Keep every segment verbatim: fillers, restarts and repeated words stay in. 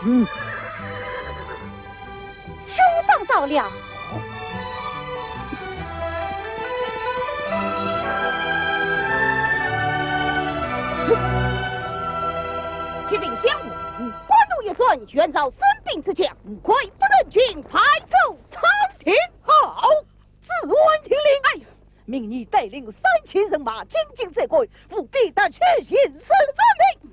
嗯。首长到了。启禀相国，嗯，官渡一战，袁绍孙膑之将，溃不成军，败走长亭。好，子建听令。哎呀，命你带领三千人马进京斩关，务必夺取营生。遵命。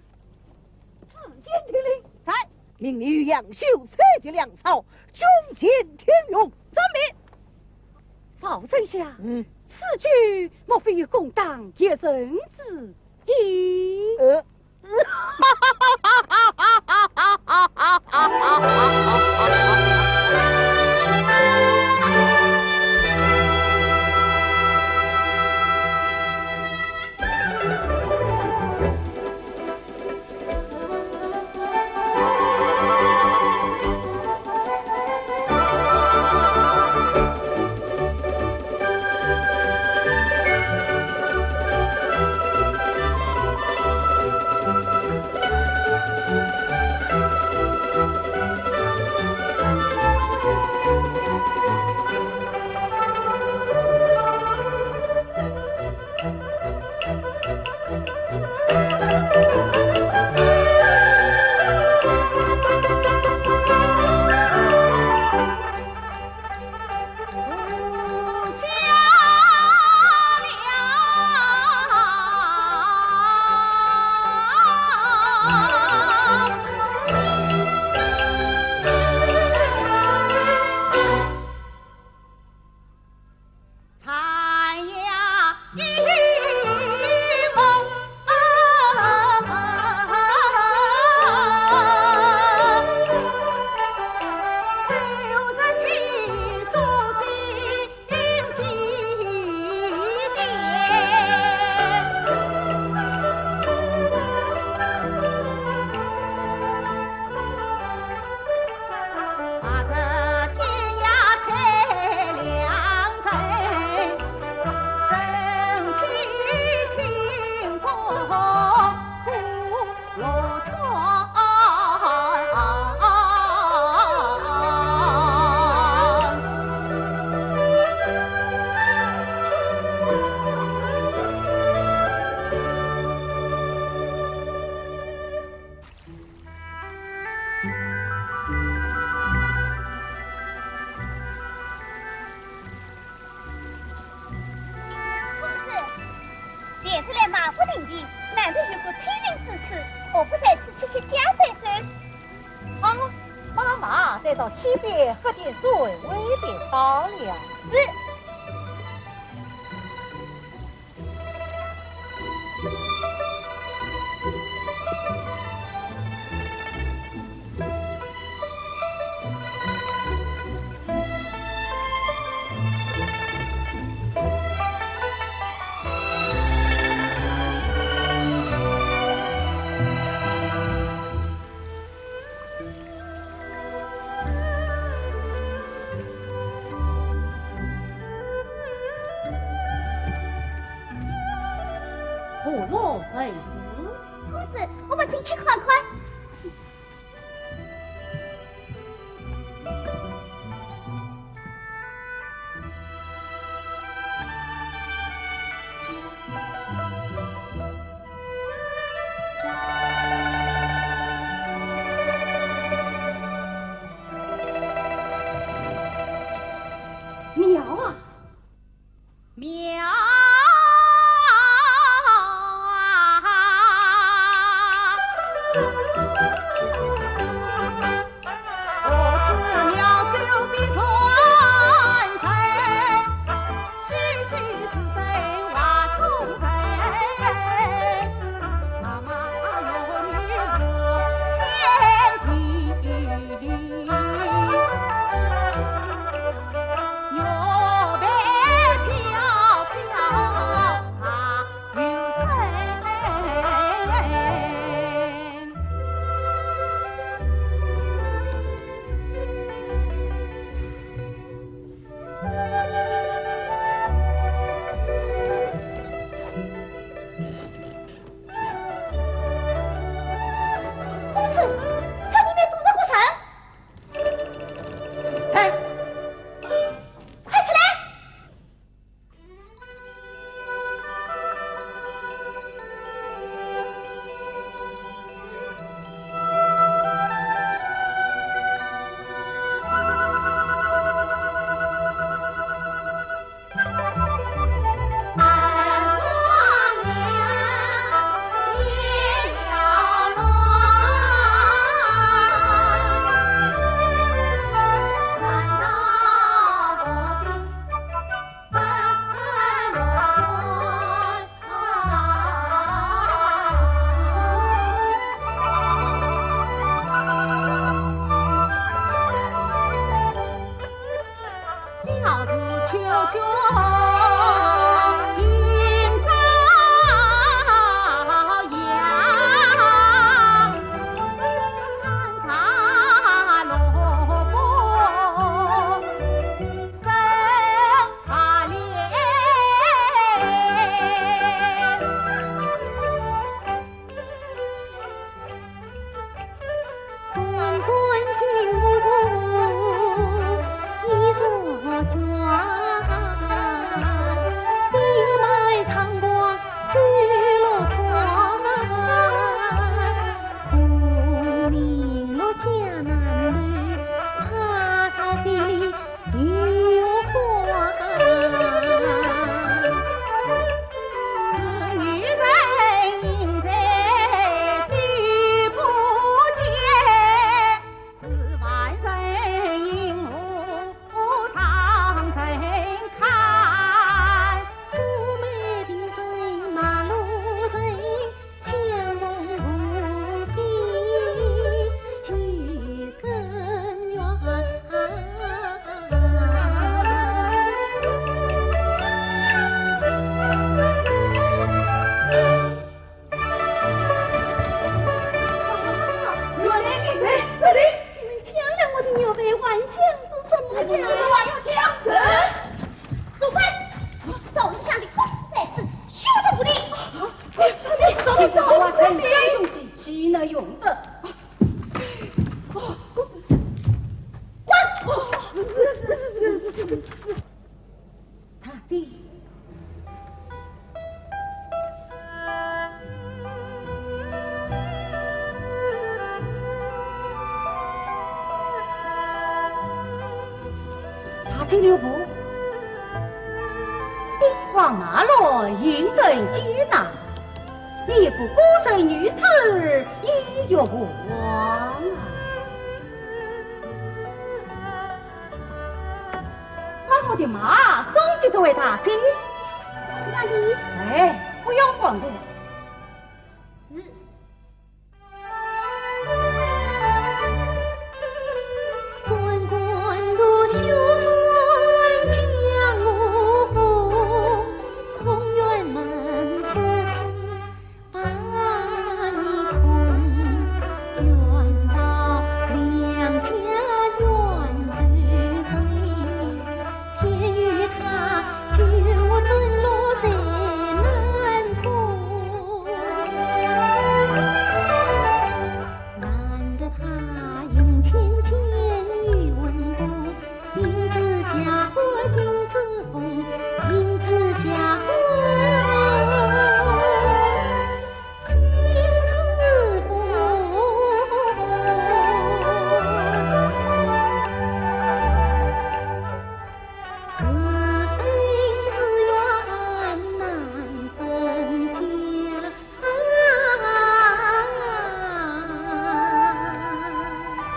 子建听令。在。命你与杨修采集粮草，军进天永。遵命。赵丞相，嗯。此举莫非有攻打邺城之意？呃，公子，连日来马不停蹄，难得有个清静之处，何不在此歇歇脚再走？好，把马带到溪边喝点水，喂点草料。是。 何落人是？公子，我们进去看看。 妙啊！ 妙啊！你们抢了我的玉佩，还想做什么呀？我们要抢人！住手！少人想的公事私，休得无礼！这种话在乡中几句能用得？滚！大姐。大姐留步，兵荒马乱，行人皆难，你一个孤身女子，意欲何往啊？ 把我的马送给这位大姐。是啊，你。哎，不用管我。是。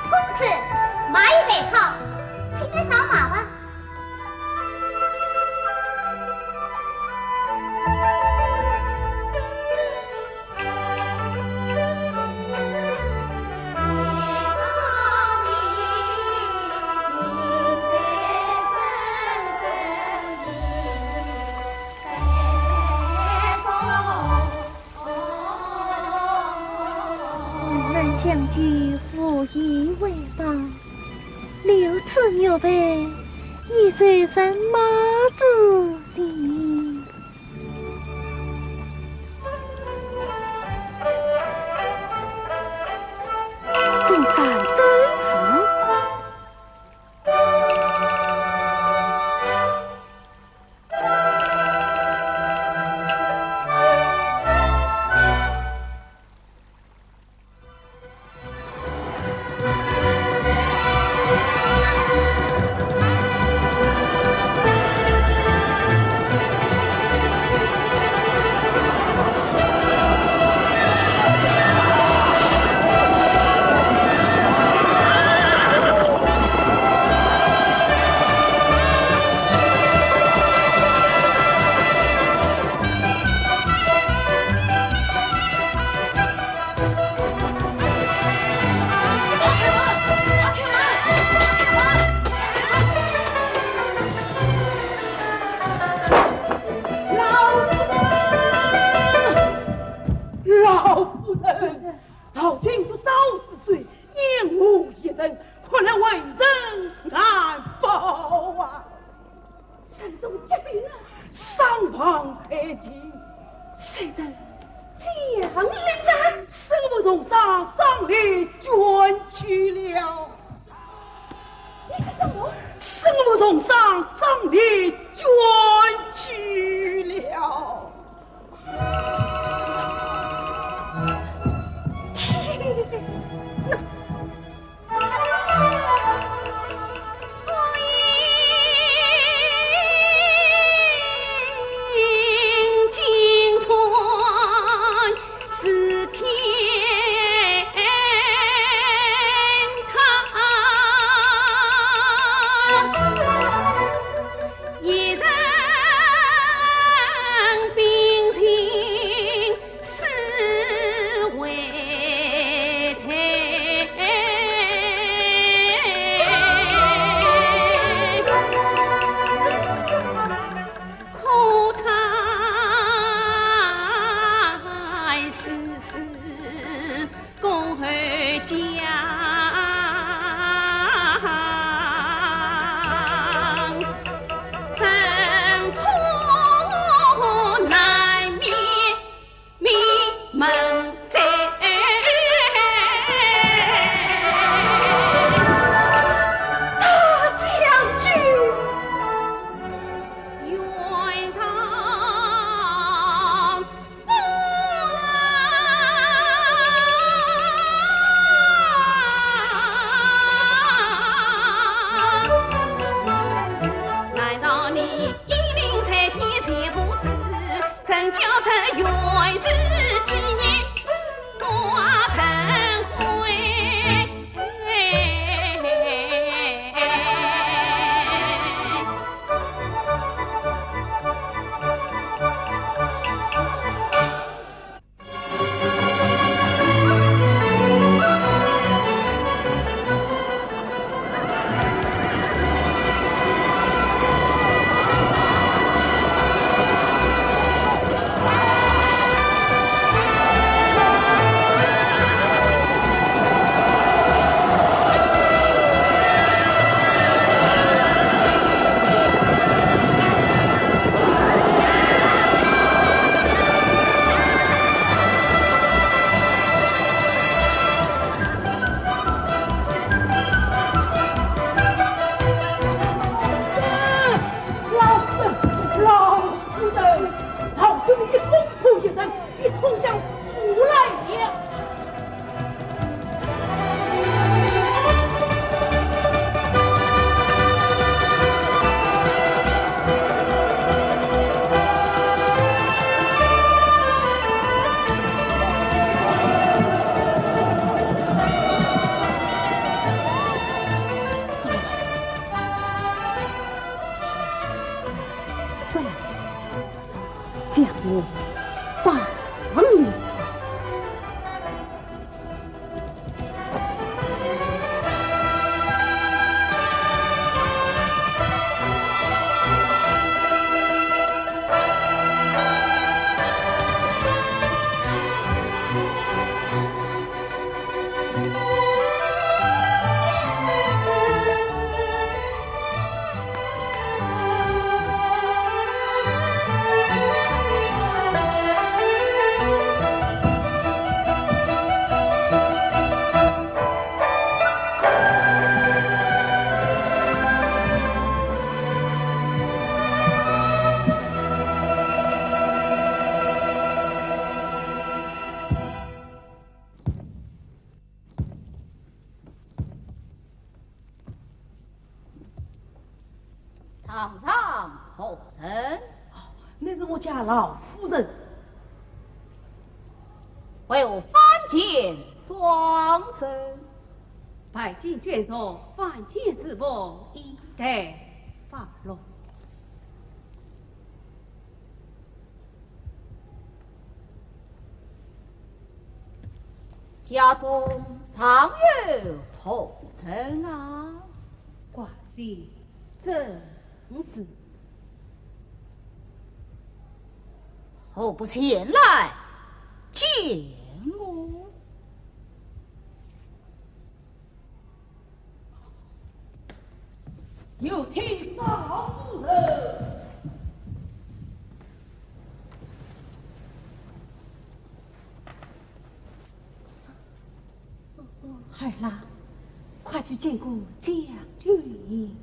公子，马已备好，请来上马吧。 众人相救，无以为报，留此玉佩，以酬人马之情。众人遵旨。重赏张烈捐躯了。天哪！ 大将军！老夫人，老夫人，曹军一个公仆一人，已冲向府来了。将我绑了。堂上何人？哦，乃是我家老夫人。为何反见双人？拜见眷属，反见主簿，以待发落。 家中尚有后生啊？寡人正是。何不前来见我？ 有请少夫人。孩儿，快去见过将军。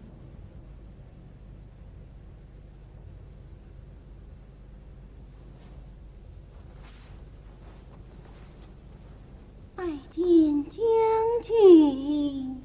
将军。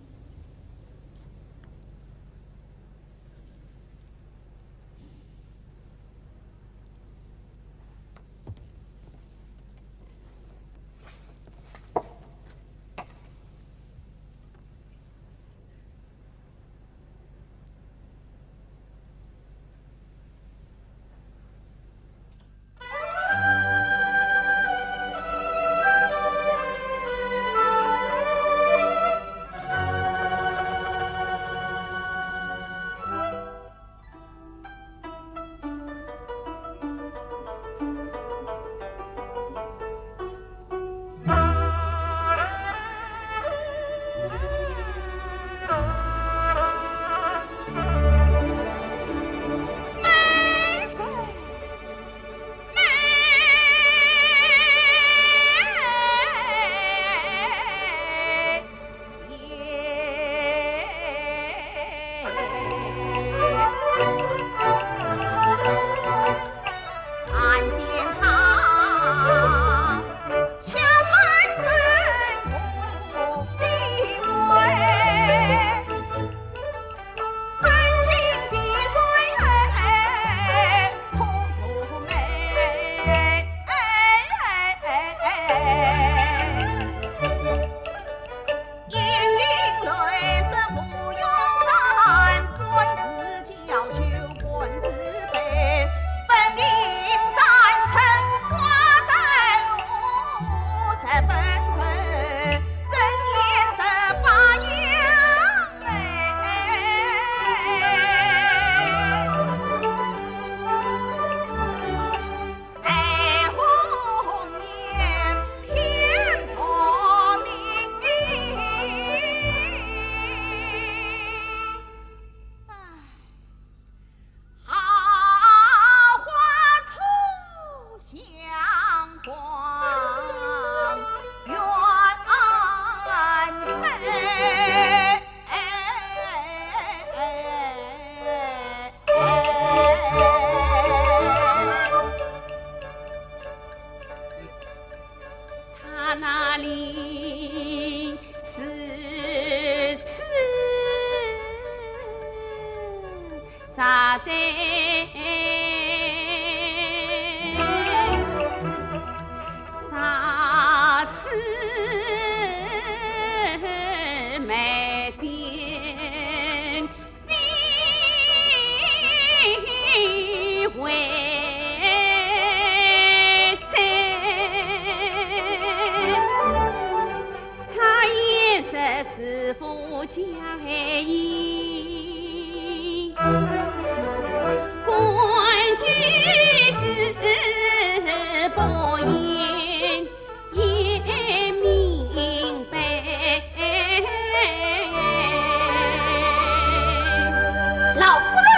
老夫人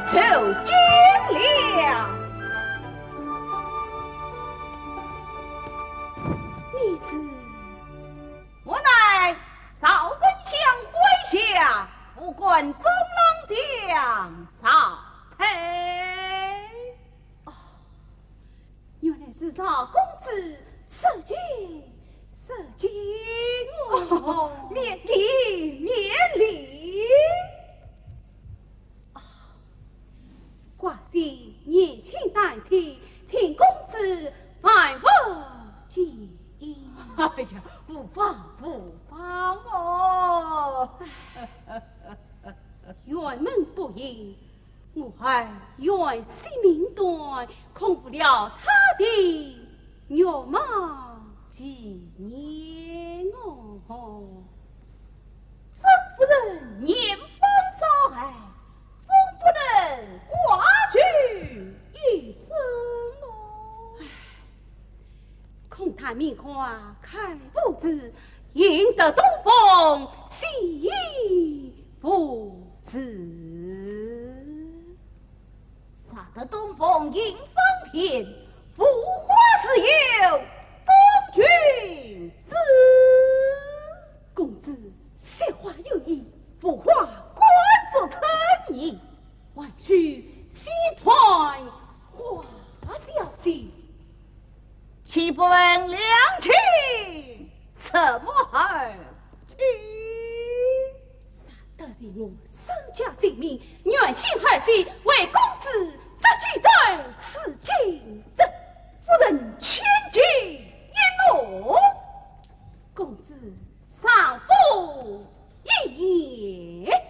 受惊了。你是？我乃赵丞相麾下副官中郎将赵沛。哦，原来是赵公子，失敬，失敬哦。免礼，免礼。 寡人年轻胆怯，请公子万勿介意。哎呀，无妨，无妨哦。唉，辕门不幸，我儿元气命短，恐误了他的 愿望纪念哦。孙夫人年方少艾，总不能寡居一身哦。唉，空叹名花开无主，幸得东风喜无事。 若得东风应芳片，无花自有东君子。公子说话有意，无花敢作春泥，还须先断花小姐。岂不问两情，怎么而我身家性命，愿献二十，为公子做见证。是见证。夫人千金一诺。公子上夫一言。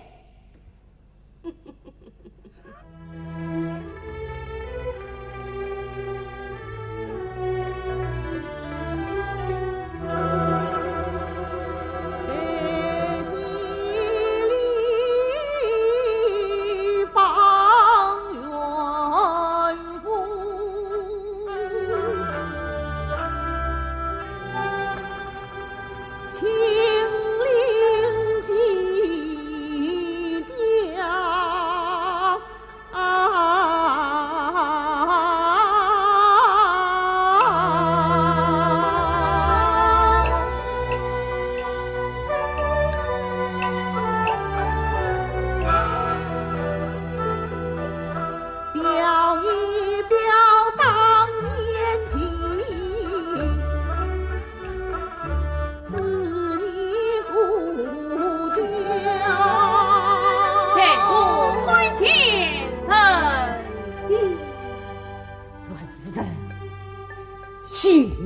阮夫人，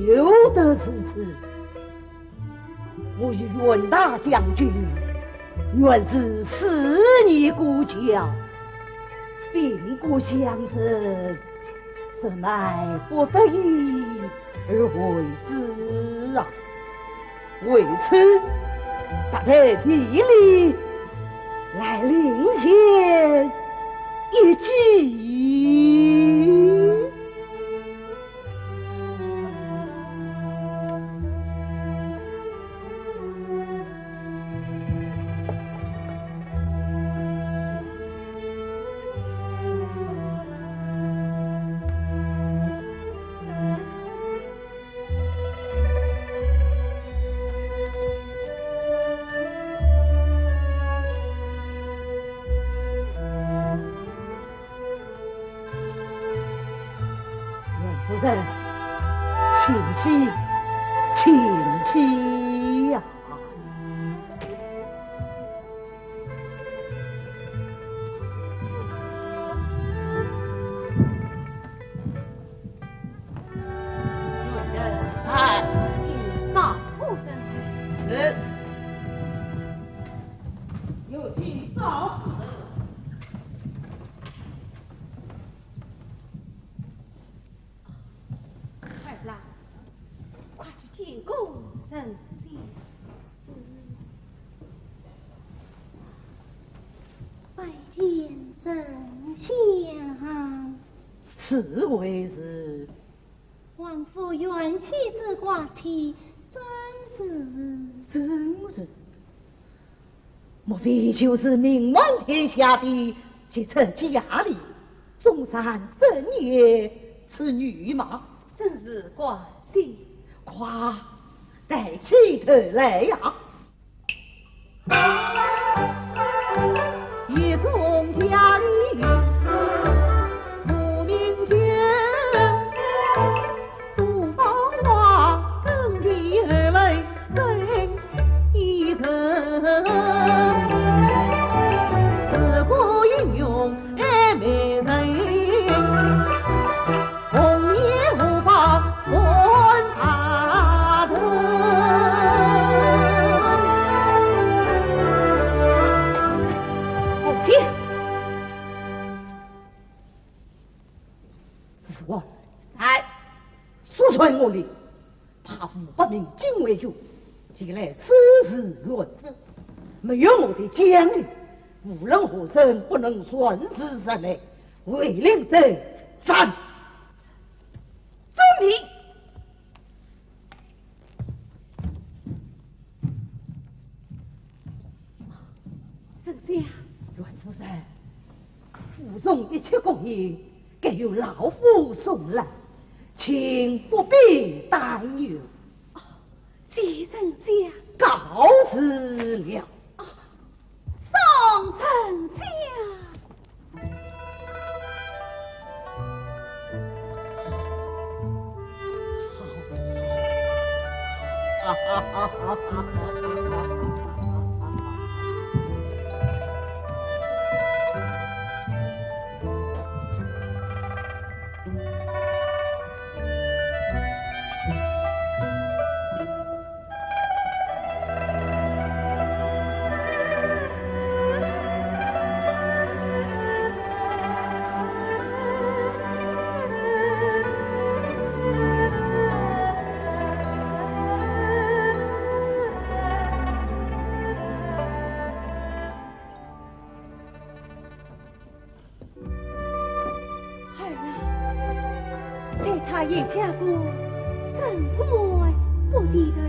休得如此。我与阮大将军原是四年故交，兵戈相争，实乃不得已而为之啊。 为此，特到地里来另结一计。阮夫人，请起，请起呀！ 有人在。请少夫人。是。有请少夫人。快来，快去见过丞相。是。拜见丞相。 此为是？王府原喜之挂牵，真是……真是？莫非就是名满天下的杰出佳丽，中山正业之女吗？正是挂牵。快，抬起头来呀！ 一从家里无名君，杜芳华跟的二门生一人，自古英雄爱美人。 红颜无法换大人。父亲。子文。在。速传我令，派五百名禁卫军前来收拾阮府。没有我的将令，无论何人不能擅自入内，违令者斩。遵命。丞相。阮夫人，府中一切供应，皆由老夫送来，请不必担忧。哦，谢丞相。告辞了。哦， 送丞相。好。啊，眼下个真怪不得的。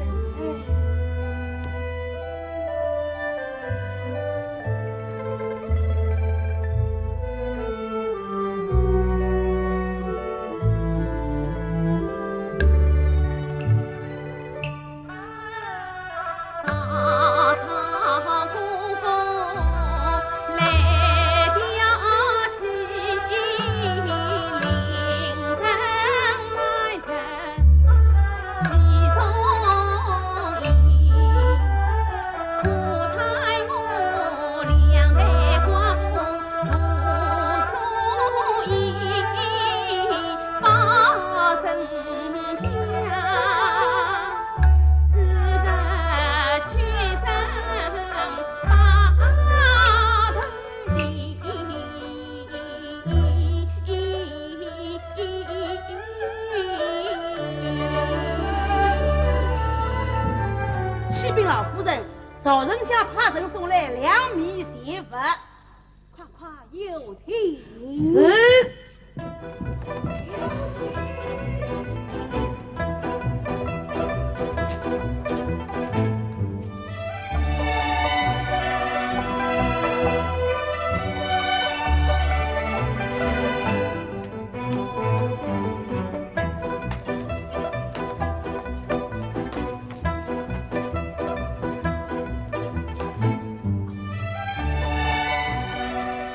启禀老夫人，曹丞相派人送来两面邪物。 快快有请。是。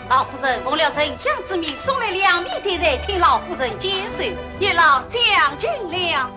老夫人奉了丞相之命，送来两面邪物，请老夫人见受。叶老将军了。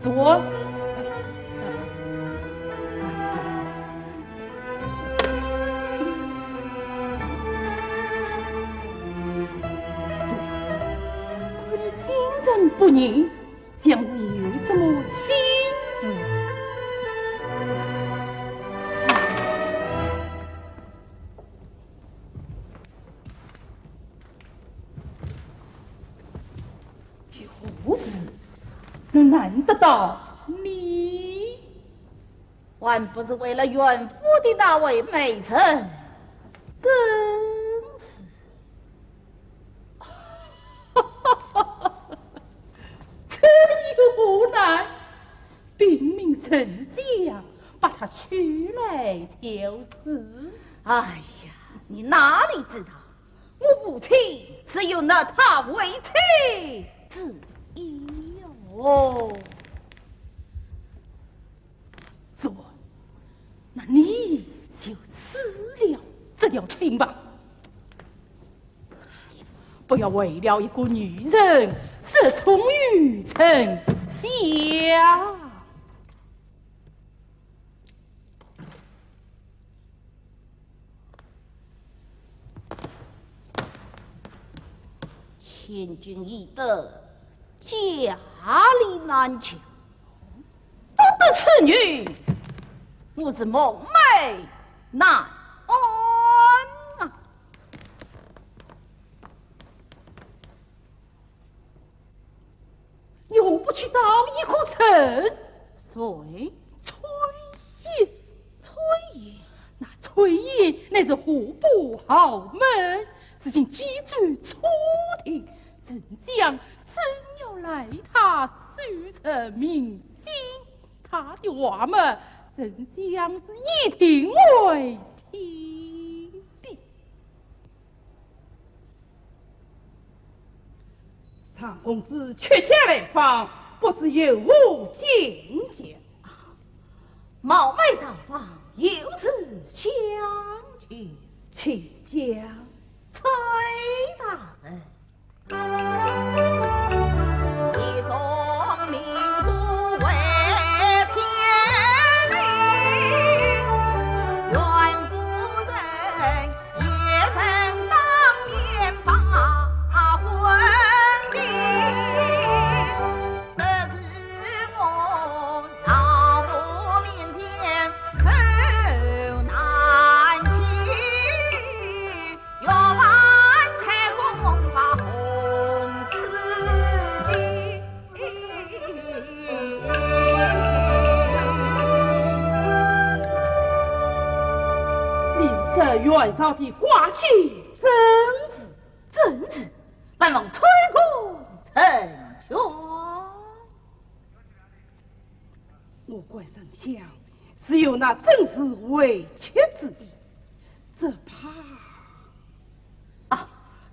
坐。坐。看你心神不宁， 像是有什么心事。有何事能难得到你？ 还不是为了袁府的那位美人。真是。这又何难？禀明丞相，把她娶来就是。哎呀，你哪里知道，我父亲是有纳她为妻之意哦。 子文，那你就死了这条心吧。不要为了一个女人失宠于丞相。贤君已得佳丽难求，不得此女，我是梦寐难安啊！ 又不去找一个人。谁？崔琰。崔琰？那崔琰乃是户部豪门，如今几柱初定，丞相怎要赖他修成名心？他的话嘛，丞相是一定会听的。 常公子屈驾来访，不知有何见教？冒昧造访，有事相求。请讲。崔大人，一众明珠为千里，愿夫人 也曾当面把婚定，只是我老夫面前口难启，要烦崔公把婚事解。 你是这袁绍的寡婿，正是？正是，万望崔公成全。我观丞相是有那曾氏为妻之意，只怕……啊，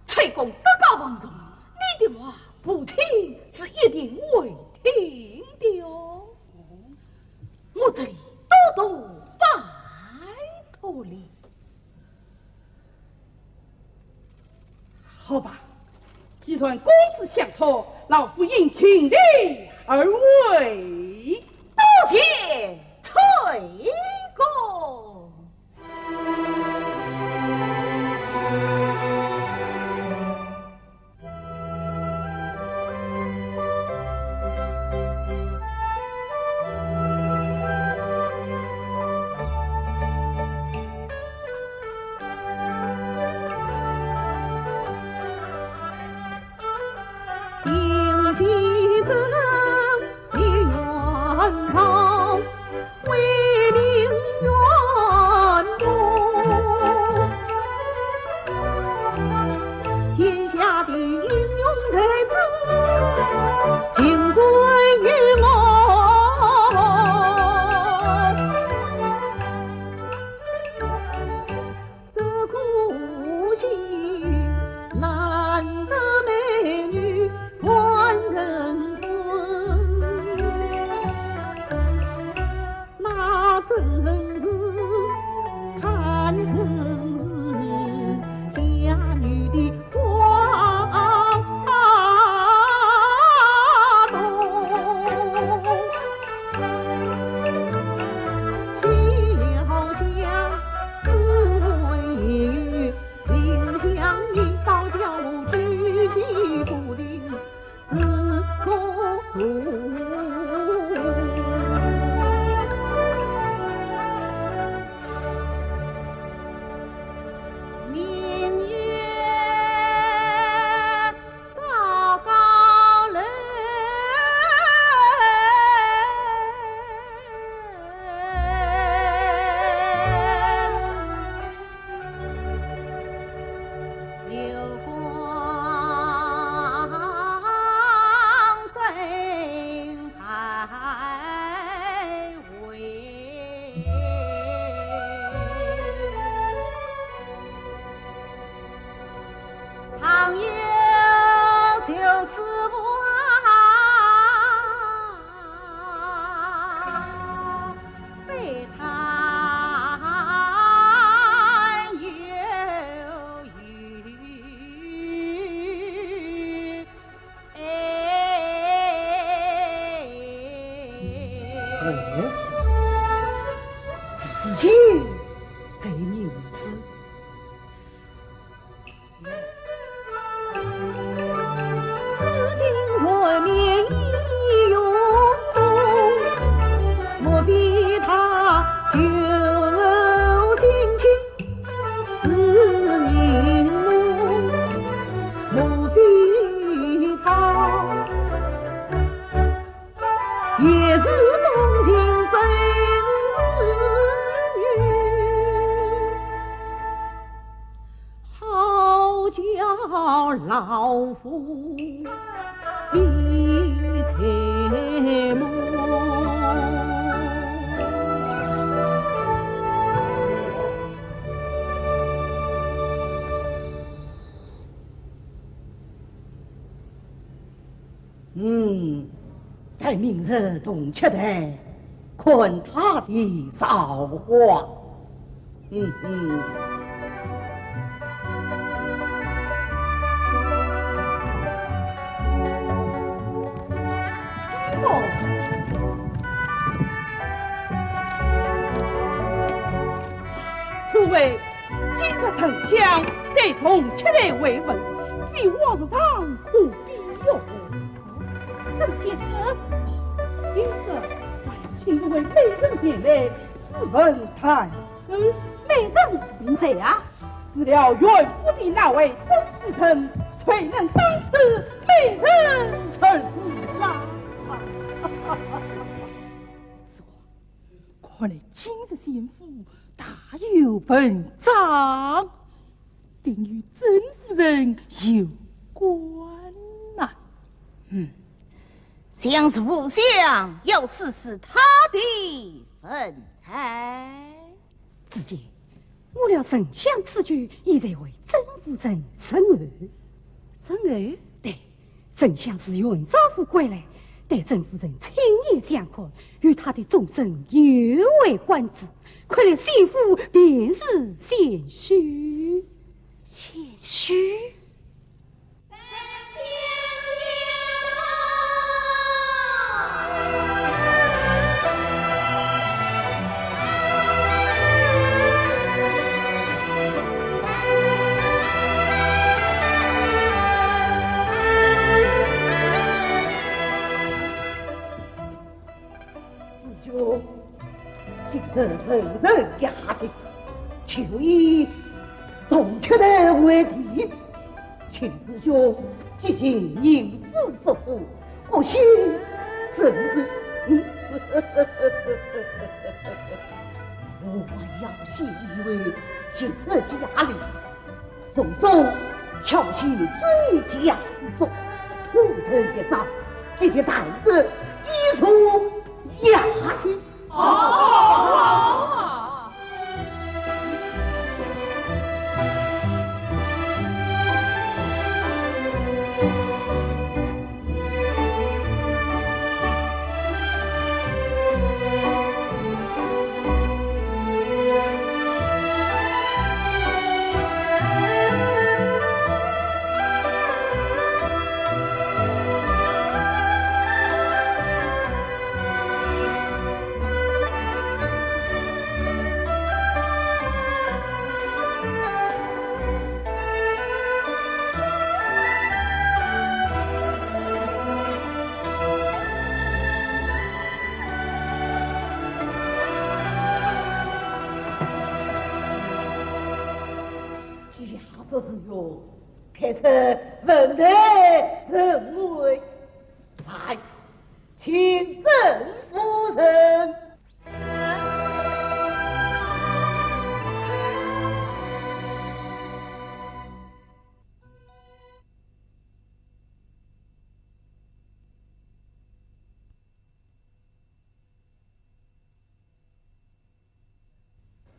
崔公德高望重，你的话父亲是一定会听的哦。我这里多多拜托了。 好吧，既然公子相托，老夫应情理而为。多谢崔公。 哎，事情在人事。嗯，待明日同七台看他的造化。嗯哼。哦，诸位，今日丞相在同七台会问，非往常可比哟。 怎见得？有事，快请各位美人前来，试问大人。美人？谁啊？除了袁府的那位曾夫人，谁能当此美人而事啊？看来今日先夫大有文章。 定与曾夫人有关呐。嗯，想是吴相要试试他的文才。子建，我料丞相此举，意在为曾夫人问候。问候？对， 丞相自袁绍府归来，待曾夫人亲眼相看，与他的终身尤为关注，看来先夫便是贤婿。贤婿？ 子建，今日某人雅集，就以同七台为题，请子建即席吟诗作赋，各显神通。嗯，我还要写一回绝色佳丽， 从中挑选最佳之作，托人一赏，这些弹子一入雅兴。好，好，好。 佳作词哟，开出文台盛会。来，请曾夫人。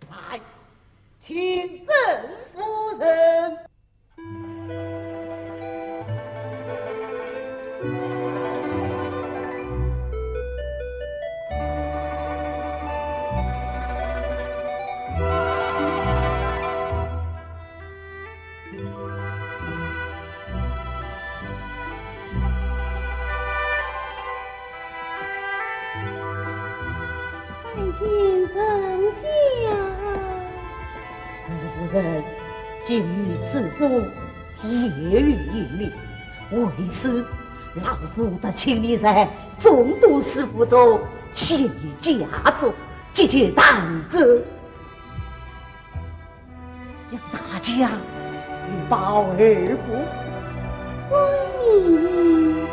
来，请曾夫人。 拜见丞相。曾夫人，今与师父夜雨淋漓，为此老夫特请你在众多诗赋中选一佳作，即就弹奏。 让大家一饱耳福。遵命。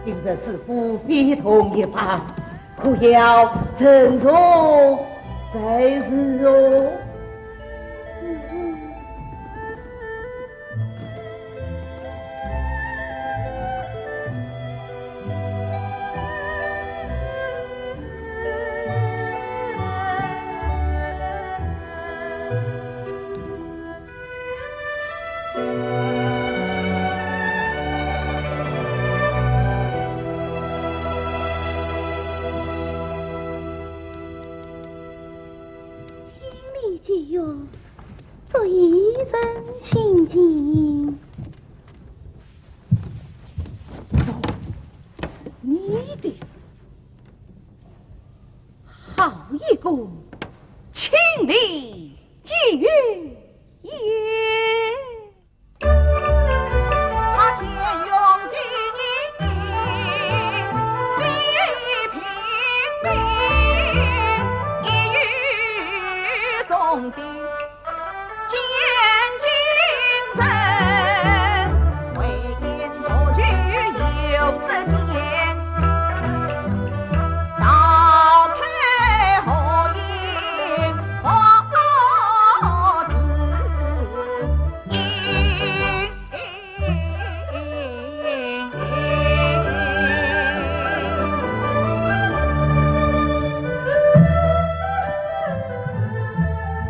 今日师父非同一般，可要珍重才是哦。一人心情。这是你的，好一个千里寄语也。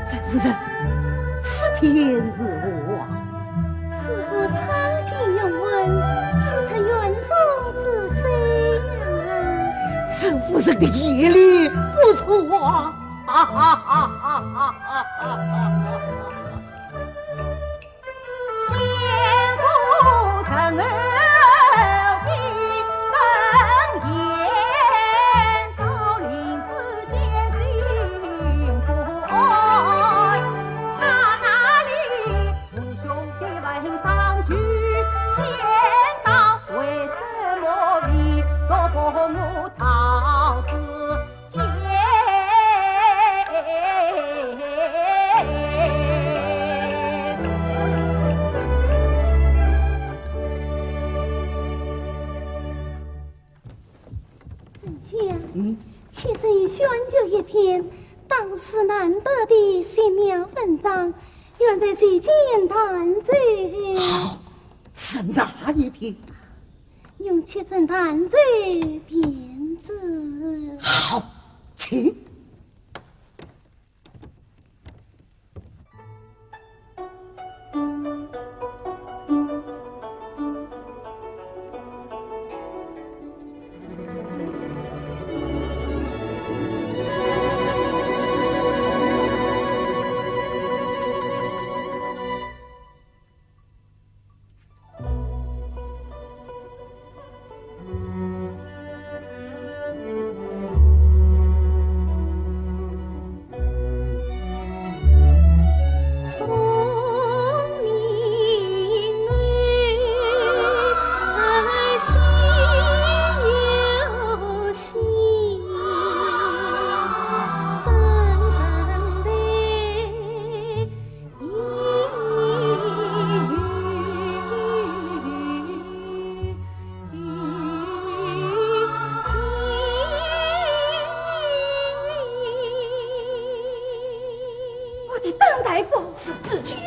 陈夫人，此片如何啊？此物苍劲雄浑，似出原创之水呀。陈夫人的眼力不错啊！哈哈哈哈哈哈！ 丞相，嗯？妾身选就一篇当时难得的玄妙文章，愿在席间弹奏。好，是哪一篇？用妾身弹奏便知。好，请。我的登台符是自己的。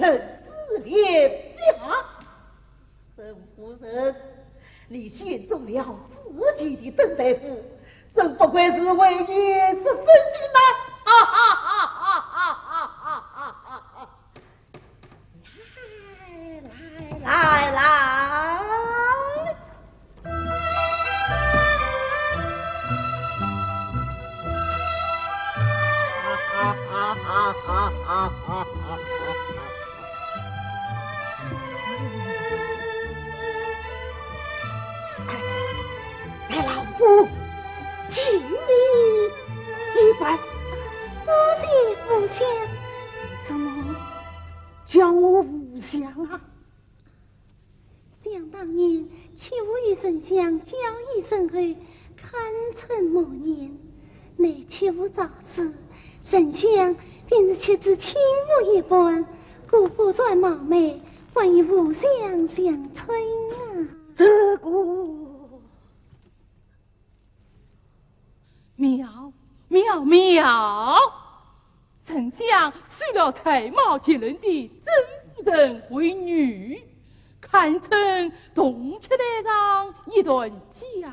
自立不下。沈夫人，你先做了自己的登台夫，真不愧是唯一是真经啦！哈哈哈哈哈哈哈哈哈哈！来来来来！哈哈哈哈哈哈哈哈哈！ 待老夫敬你一杯。多谢父相。怎么，叫我父相啊？想当年，妾父与丞相交谊甚厚，堪称忘年。乃妾父早逝，丞相便是妾子亲父一般，故不敢冒昧，还以父相相称啊。这个 妙，妙，妙！丞相收了才貌绝伦的甄夫人为女，堪称铜雀台上一段佳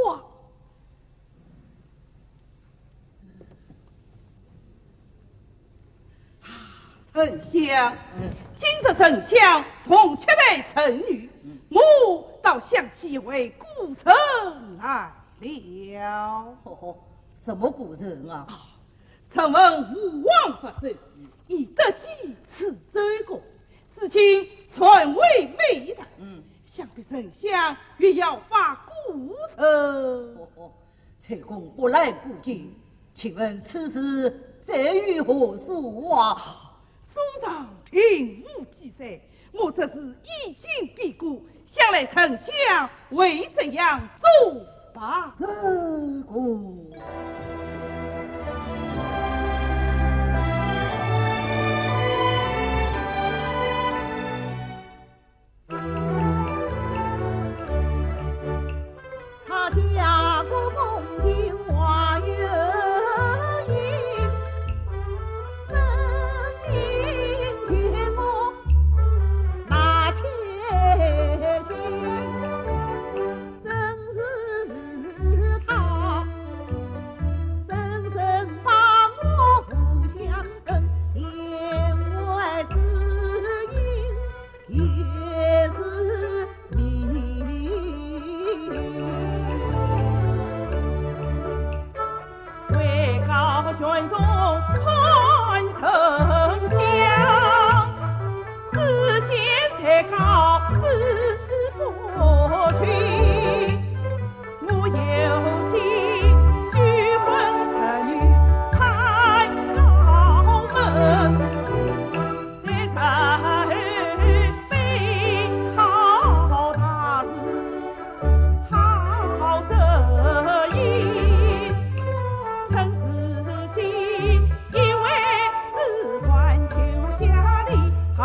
话。 丞相，嗯。今日丞相铜雀台成女，嗯。我倒想起一位古人来了。吼吼，什么古人啊？啊，曾闻吴王伐纣，以得其池周国，至今传为美谈。嗯。想必丞相欲效法古人。吼吼， 崔公博览古今，请问此事在于何所啊？书上并无记载，我这是以今比古，想来丞相会怎样做吧？这个 他家国风情花园夜，分明见我那千金。正是他，深深把我父相称，言外之意 也是命。位高权重看丞相，子建才高志不屈。 我有心许婚淑女攀高门，但是被好大事，好这一，趁时机，一位子官求佳丽，二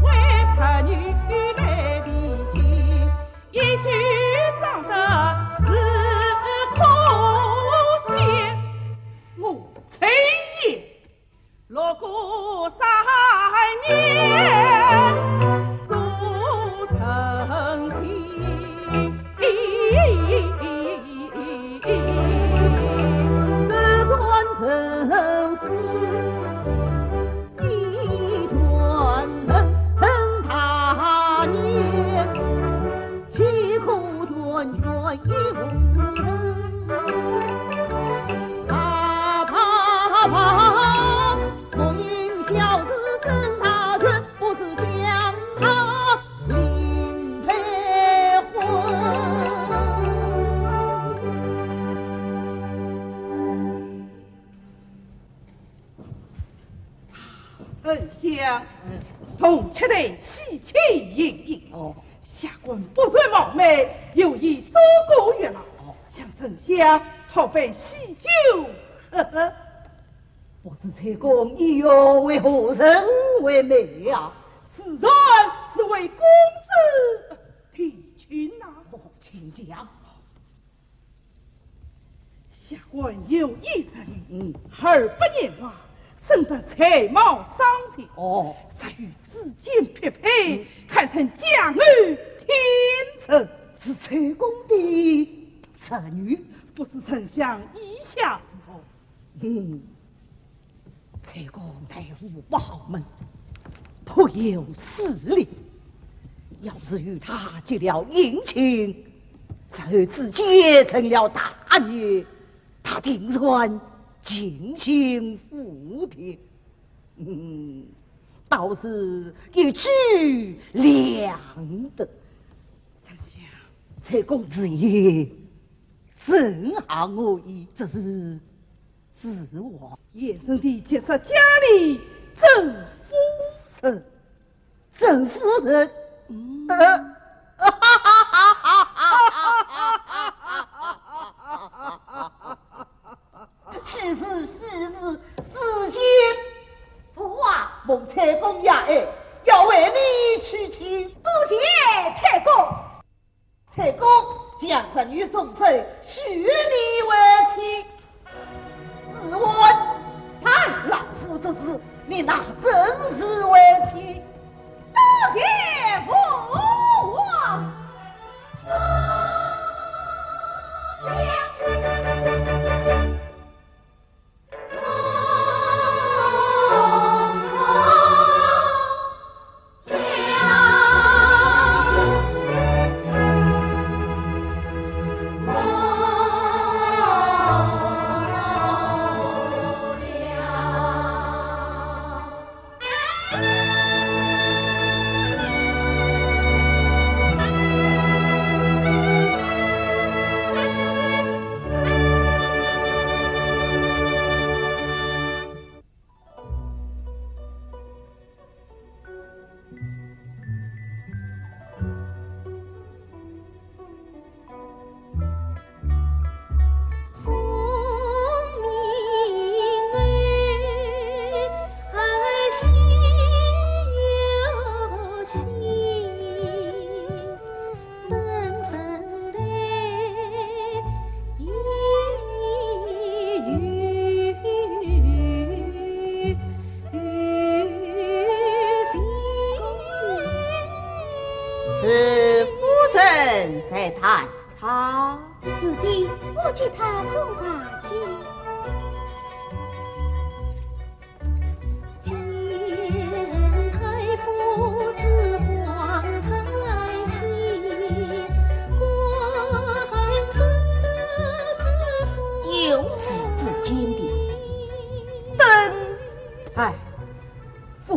位淑女来提亲。 一举双得是可喜。我吹也。六个三年做成亲，这桩成事 喜转成大年，岂可眷眷一无人？啪啪啪，莫因小事生大权，不如将他另配婚。 丞相，嗯。铜雀台喜气盈盈。哦。下官不敢冒昧，有意做个月老，哦。向丞相讨杯喜酒喝喝。不知崔公以后为何人为媒啊？自然是为公子提亲呐。哦，请讲。 下官有一人，嗯。二不年华，是真的才貌双全，哦，煞与子建匹配，嗯，堪称江河天成。是采苹的侄女，不知丞相意下如何？嗯，采苹乃父不好门，颇有势力。要是与她结了姻亲，日后子建成了大业， 他定然尽心扶贫，嗯，倒是一举两得。丞相，采苹之言正合我意，只是，只望贤侄的结煞佳丽，甄夫人。 甄夫人。嗯。呃，喜事，喜事，子建。父王，蒙采苹雅爱，要为你娶亲。多谢采苹。 采苹，将侄女重生许你为妻。子建。在。老夫作主，你拿甄氏为妻。多谢父王。是夫人在弹唱。是的，我给她送上去。 又是子建的登台赋。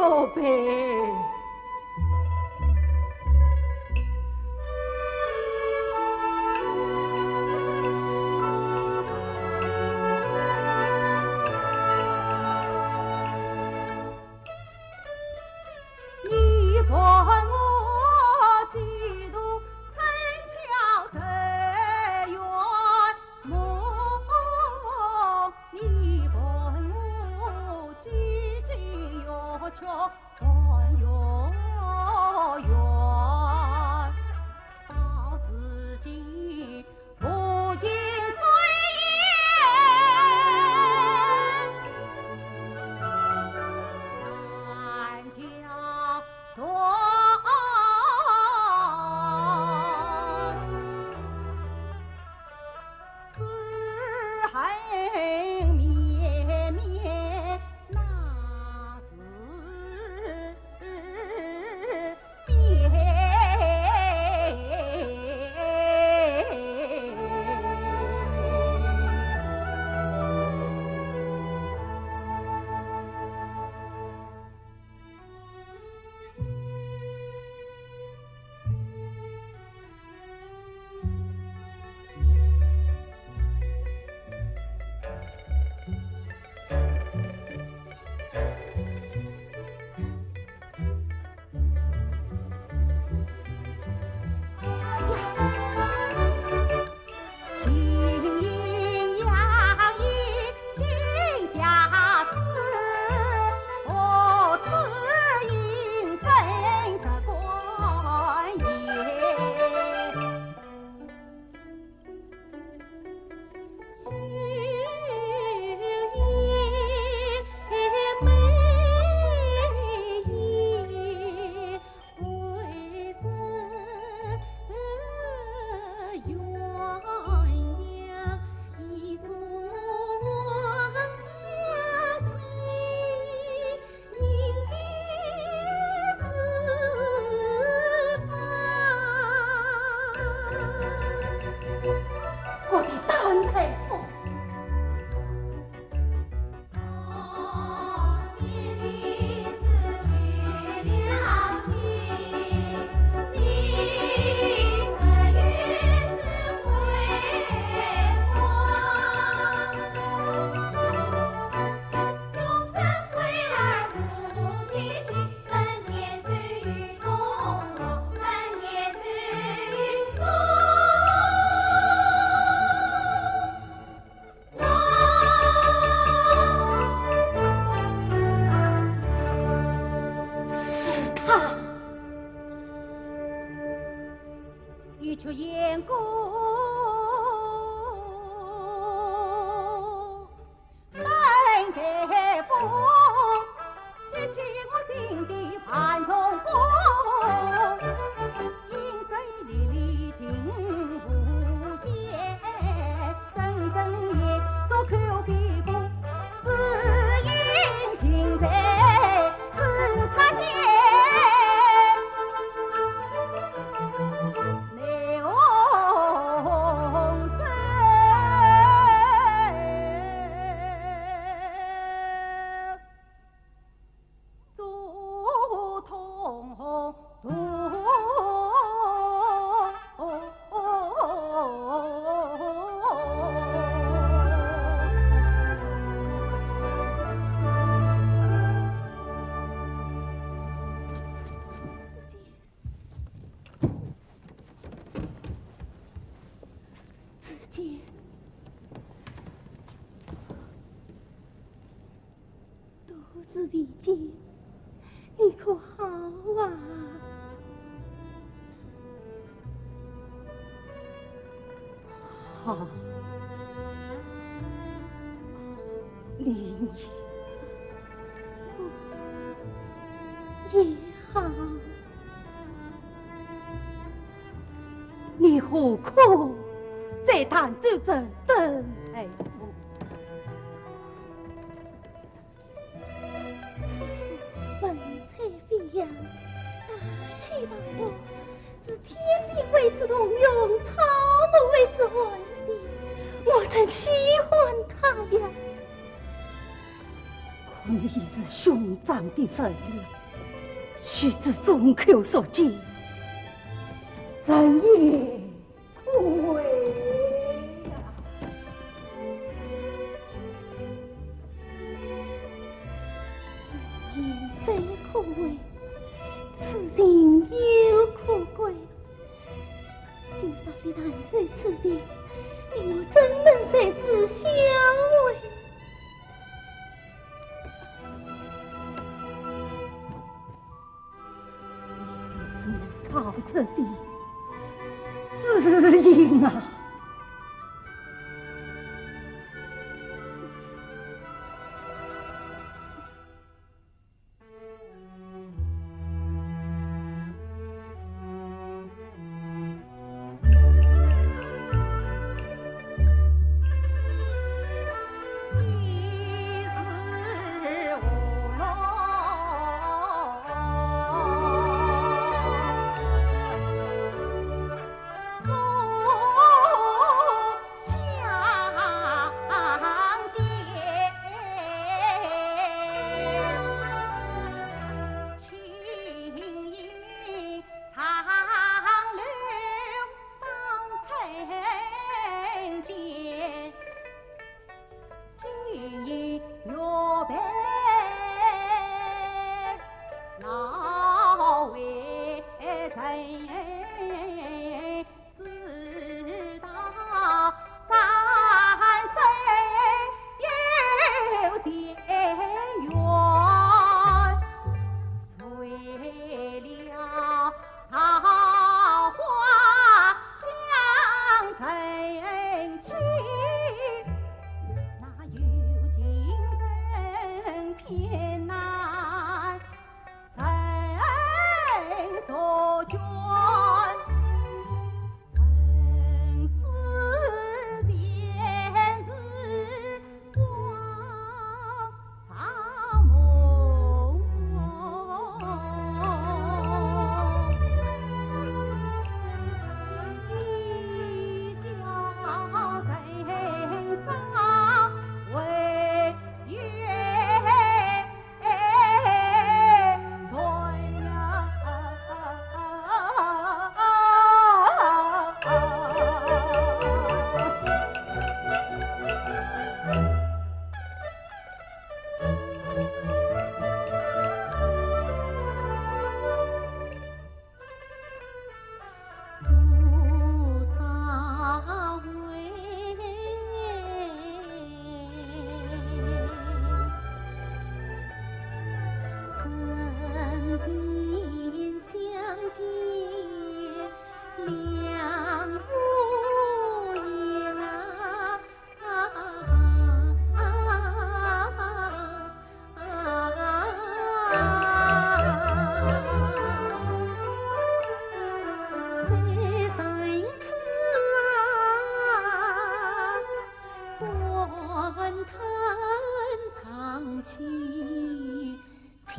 宝贝。我的丹太傅。是他。一曲燕歌。 子建，子建，多时未见，你可好啊？好，你，你也好。 你何苦在潭州城等太傅？文采飞扬，大气磅礴，是天地为之动容，草木为之欢喜，我真喜欢他呀。你已是兄长的人了，须知众口铄金，人言可畏呀。人言虽可畏，此情犹可贵。 今日你难追此人，你我怎能随之相会？你就是曹植的知音啊！子建。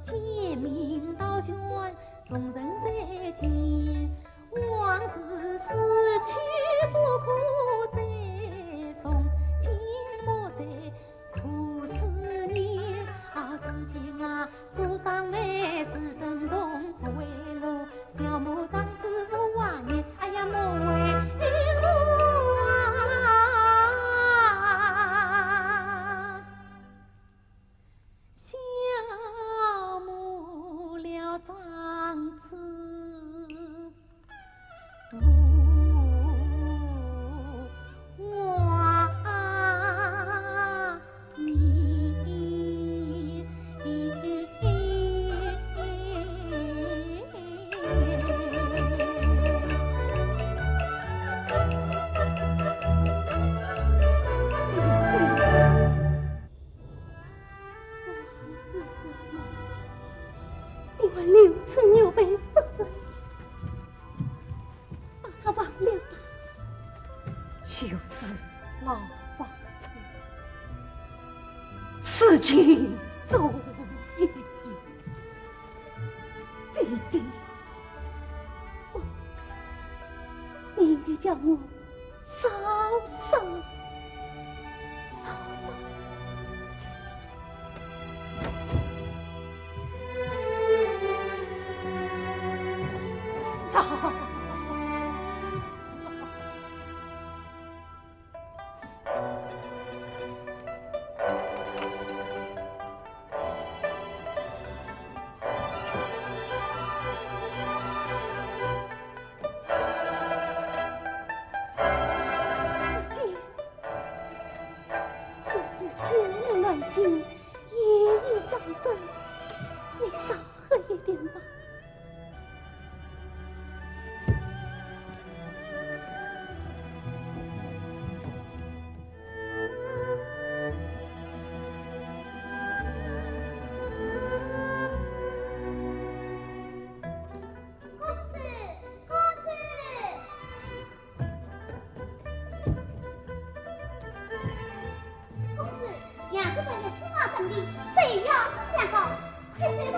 奸佞倒悬，众人在前。往事死去不可再重，静默在苦思念。啊，只见啊，书生来自珍重，不为我小母长子无华年。哎呀，莫为我啊！ 小母了长子无华年。往事如梦，你还留此玉佩做甚？把它忘了吧。就是老方寸，此情足矣。姐姐，我，你应该叫我 嫂嫂，嫂嫂。嫂。 子建，小子见你乱心，夜已伤神，你少喝一点吧。 公子，公子。公子，娘子本来是望等你，谁料是想到，快走吧。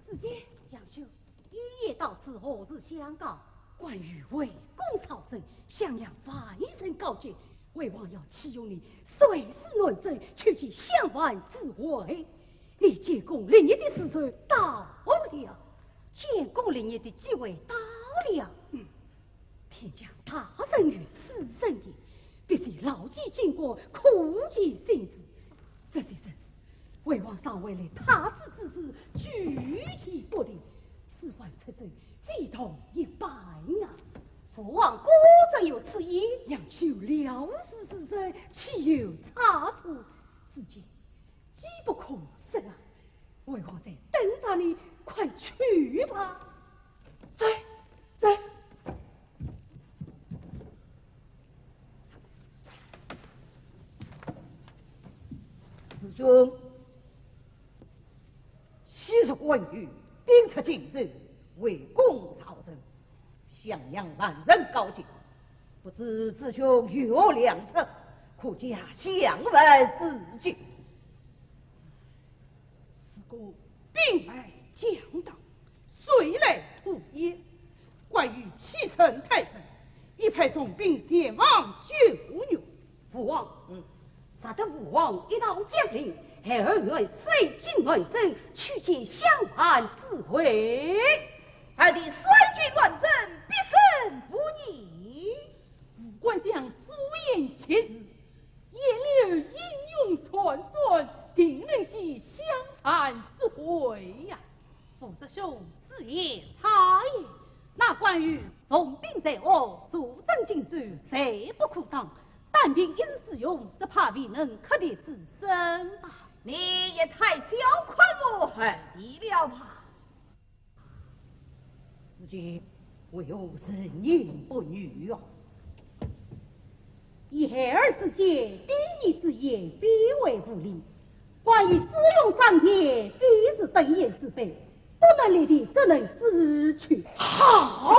子建。杨修， 有言到此，何事相告？关羽围攻曹仁，襄阳万人告急，魏王要启用你，率师南征，去见襄樊之围。你建功立业的时辰到了。建功立业的机会到了。嗯，天降大任于斯人也，必须牢记金箍，苦其心志。这些日子， 魏王尚未立太子之子，举棋不定，此番出征，非同一般啊。父王果真有此意？杨修料事如神，岂有差错？子建，机不可失啊！魏王在等着你，快去吧。在，在。 子建，昔日关羽兵出荆州，围攻曹仁，襄阳万人告急，不知子建有何良策，可解襄樊之急。 如果兵败疆场，谁来图也？关羽欺人太甚，已派重兵前往救援。父王，嗯。若得父王一道将令，孩儿愿率军南征，去见襄樊之围。孩儿率军南征，必胜无疑。 副官将所言极是，贤侄儿英勇善战，定能解襄樊之围呀。副将兄此言差矣，那关羽重兵在后，速征荆州，势不可挡，单凭一时之勇，只怕未能克敌之身吧。你也太小看我孩儿了吧。子建为何沉吟不语啊？依孩儿之见，爹娘之言，非为无理。关于子龙上前，非是登言之辈，不能立地，怎能支持？好，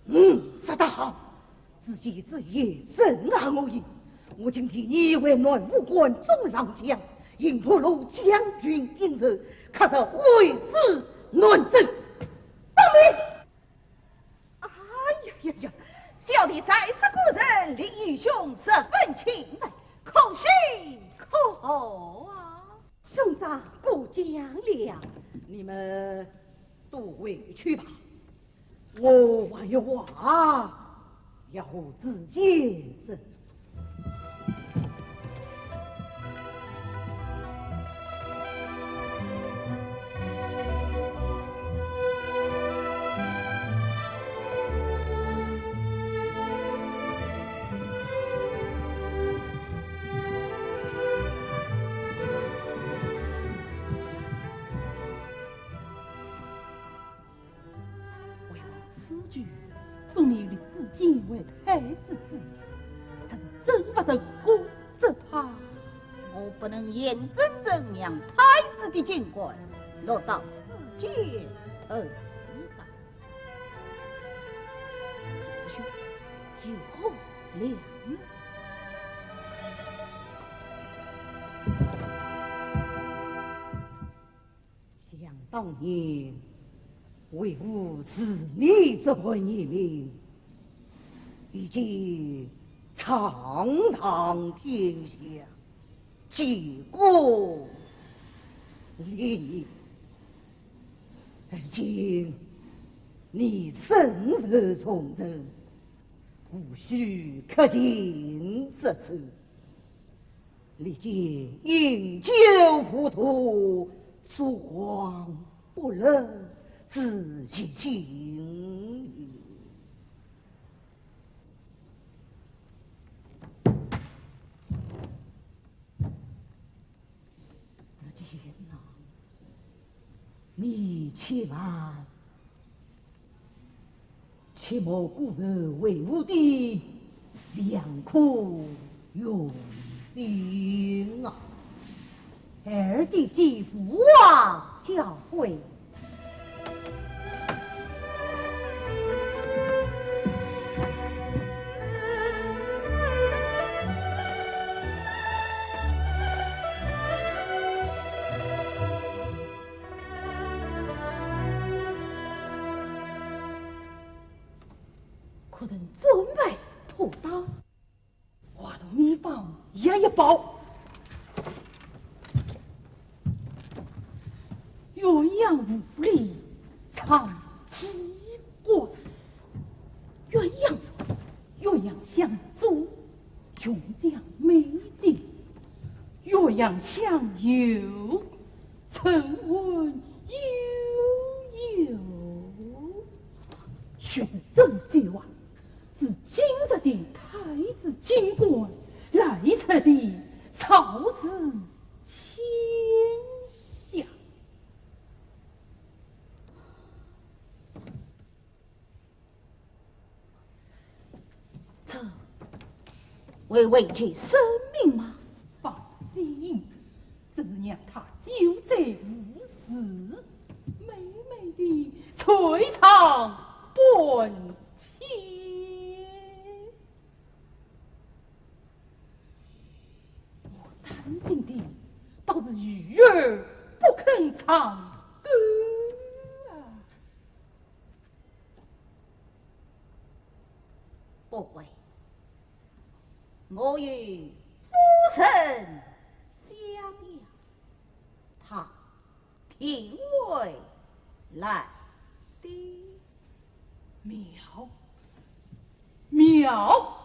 嗯，说得好。子建之言深谙我意，我今替你为暖武关中郎将，应伯乐将军应酬，可是会师南征。遵命。哎呀呀呀，小弟才识故人，令愚兄十分钦佩，可喜可贺啊！兄长过奖了。你们都回去吧，我还有话要和子建说。为王此举，分明有立子建为太子之意，实是真不成功之怕。我不能眼睁睁让太子的金冠落到子建头上。子建有何良策？想当年，为父是你这个人民，已经闯荡天下，建功立业。而今你身负重任，无需克勤折寿。 历经饮酒浮屠，所患不乐之其心也。子建啊，你且慢。 切莫辜负为父的良苦用心啊！儿今既父王教诲， 可曾准备妥当？花头米方也一包。鸳鸯无力唱机关，鸳鸯无，鸳鸯香烛 琼浆美酒，鸳鸯香又沉稳悠悠。须知这酒啊，是今日的太子金冠，来日的曹氏天下。 这会危及生命吗？放心，只是让他酒醉误事，美美地吹唱半天。我担心的倒是玉儿不肯唱歌啊。 不会，我与夫人相邀，她定会来的。妙，妙。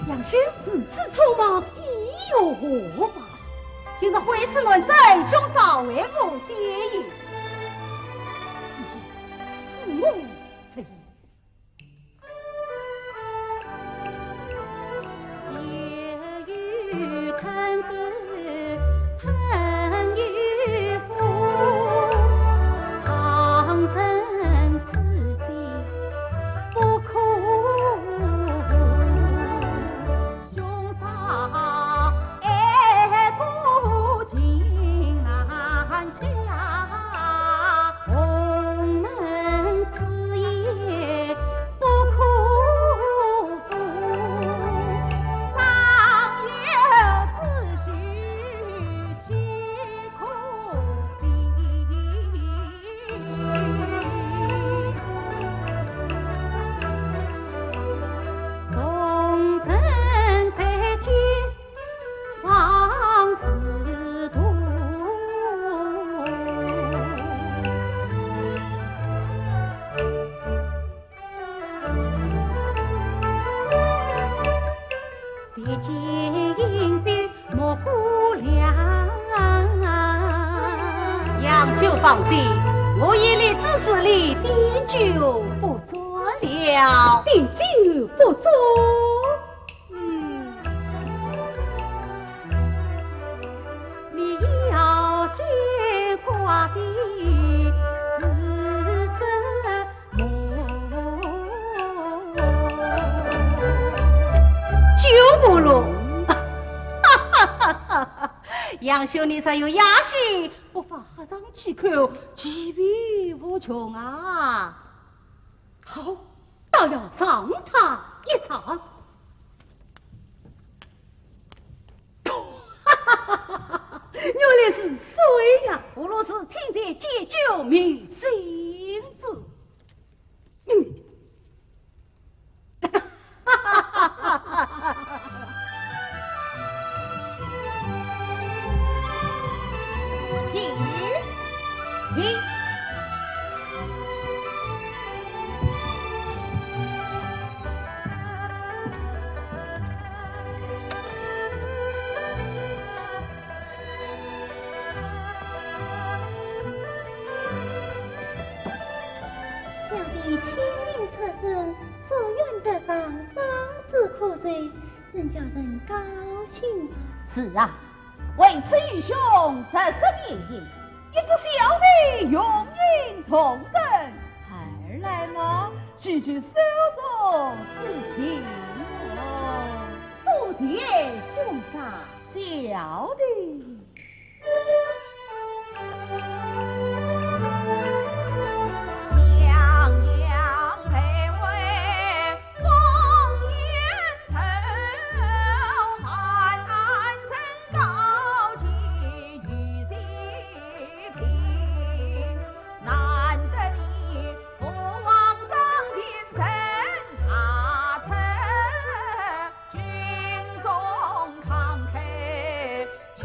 杨修，如此匆忙，意有何妨？今日会试南征，兄嫂为我接应。子建，恕我失礼。 杨兄放心，我已立仔誓，你点酒不做了。点酒不做？嗯。 酒不落。杨兄，你这有雅兴，不妨喝上几口，其乐无穷啊。好，倒要尝他一尝。原来是水呀！不如是清泉解酒明心志。 小弟亲临出征，夙愿得偿，真是可惜，真叫人高兴啊！是啊，为此愚兄得失免疫，一则小弟荣膺重任，二来嘛，是受之父之情哦。多谢兄长。小弟 军中慷慨，岂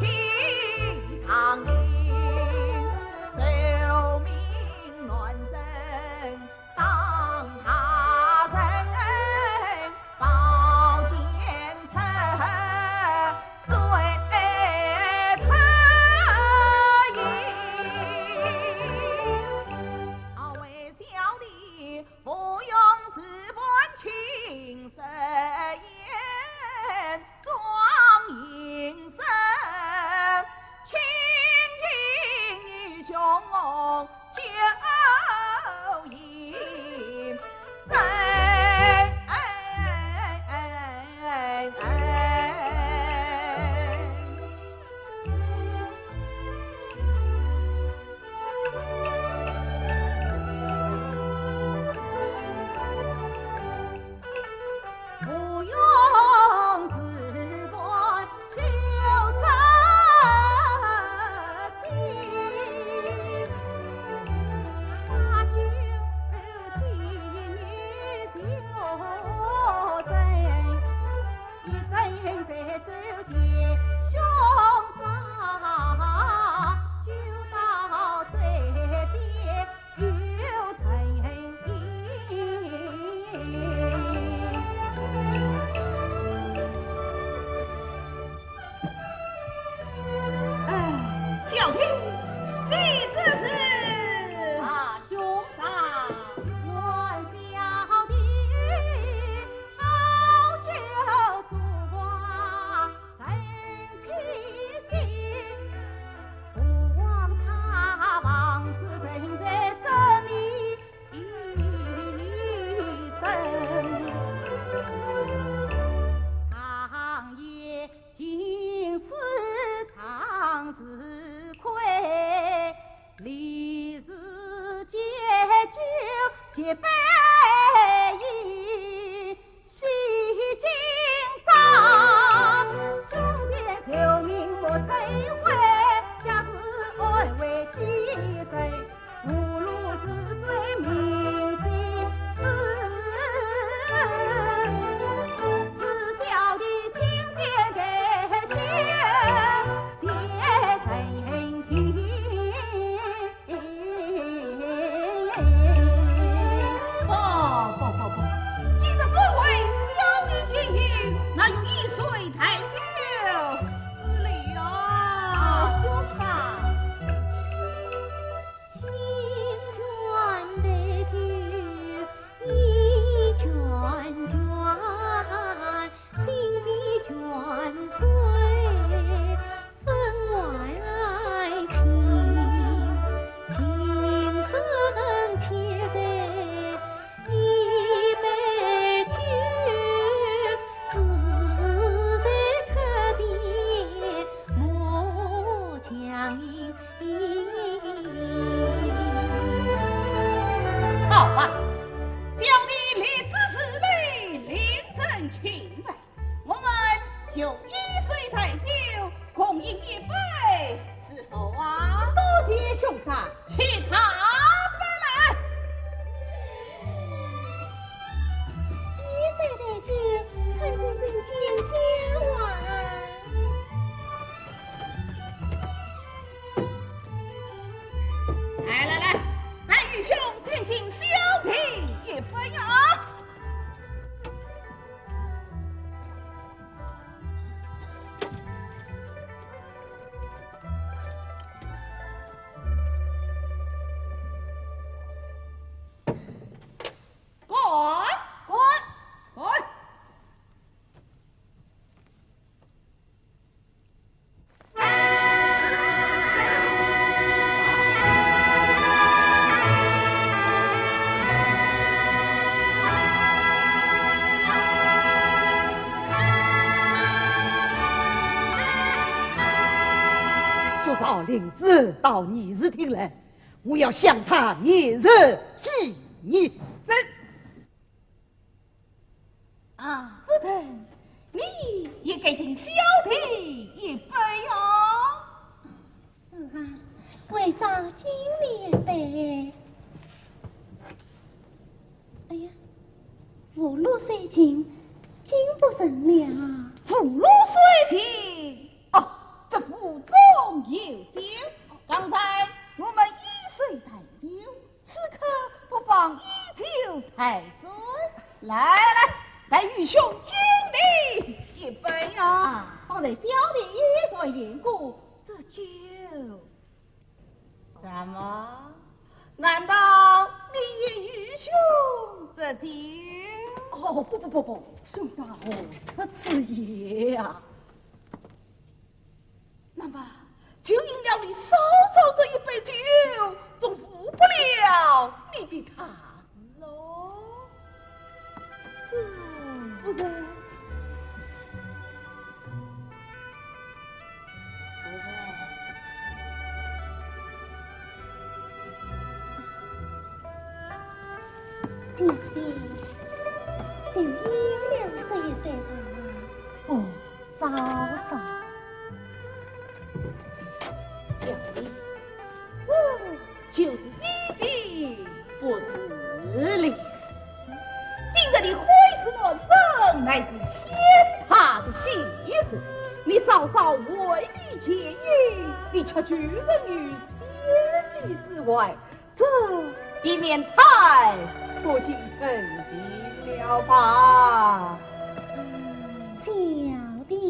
结拜以许今朝，忠贤寿命莫摧毁，家事安危继承，无路是谁明心志，是小弟亲先得救，谢神听。 不不不不，今日作为小弟前去，哪有以水代酒之理啊？啊，兄长。 好啊，小弟立此侍礼，领人请来，我们就以水代酒，共饮一杯，如何啊？多谢兄长。 去他们来。以水代酒，看这人间佳话。来来来，待愚兄先敬小弟一杯啊。 滚！滚！滚！ 苏少林寺到议事厅来，我要向他面示几意。是。 啊，夫人，你也该敬小弟一杯哟。是啊，为啥敬你一杯？哎呀，福禄寿尽，敬不成了。福禄寿尽？哦，这壶中有酒。刚才我们以水代酒， 此刻不妨以酒代水。来来，待愚兄敬你一杯呀。啊，方才小弟已然饮过，这酒……什么？难道你也欲酗这酒？哦，不不不不，兄长何出此言啊？ 那么，就饮了你嫂嫂这一杯酒，总误不了你的大事哦。这……夫人。夫人。小弟，就饮了这一杯吧。哦，嫂嫂。 小弟，这就是你的不是了。今日你会试乱真，乃是天大的喜事。你嫂嫂为你解衣，你却拒人于千里之外，这未免太不近人情了吧？小弟。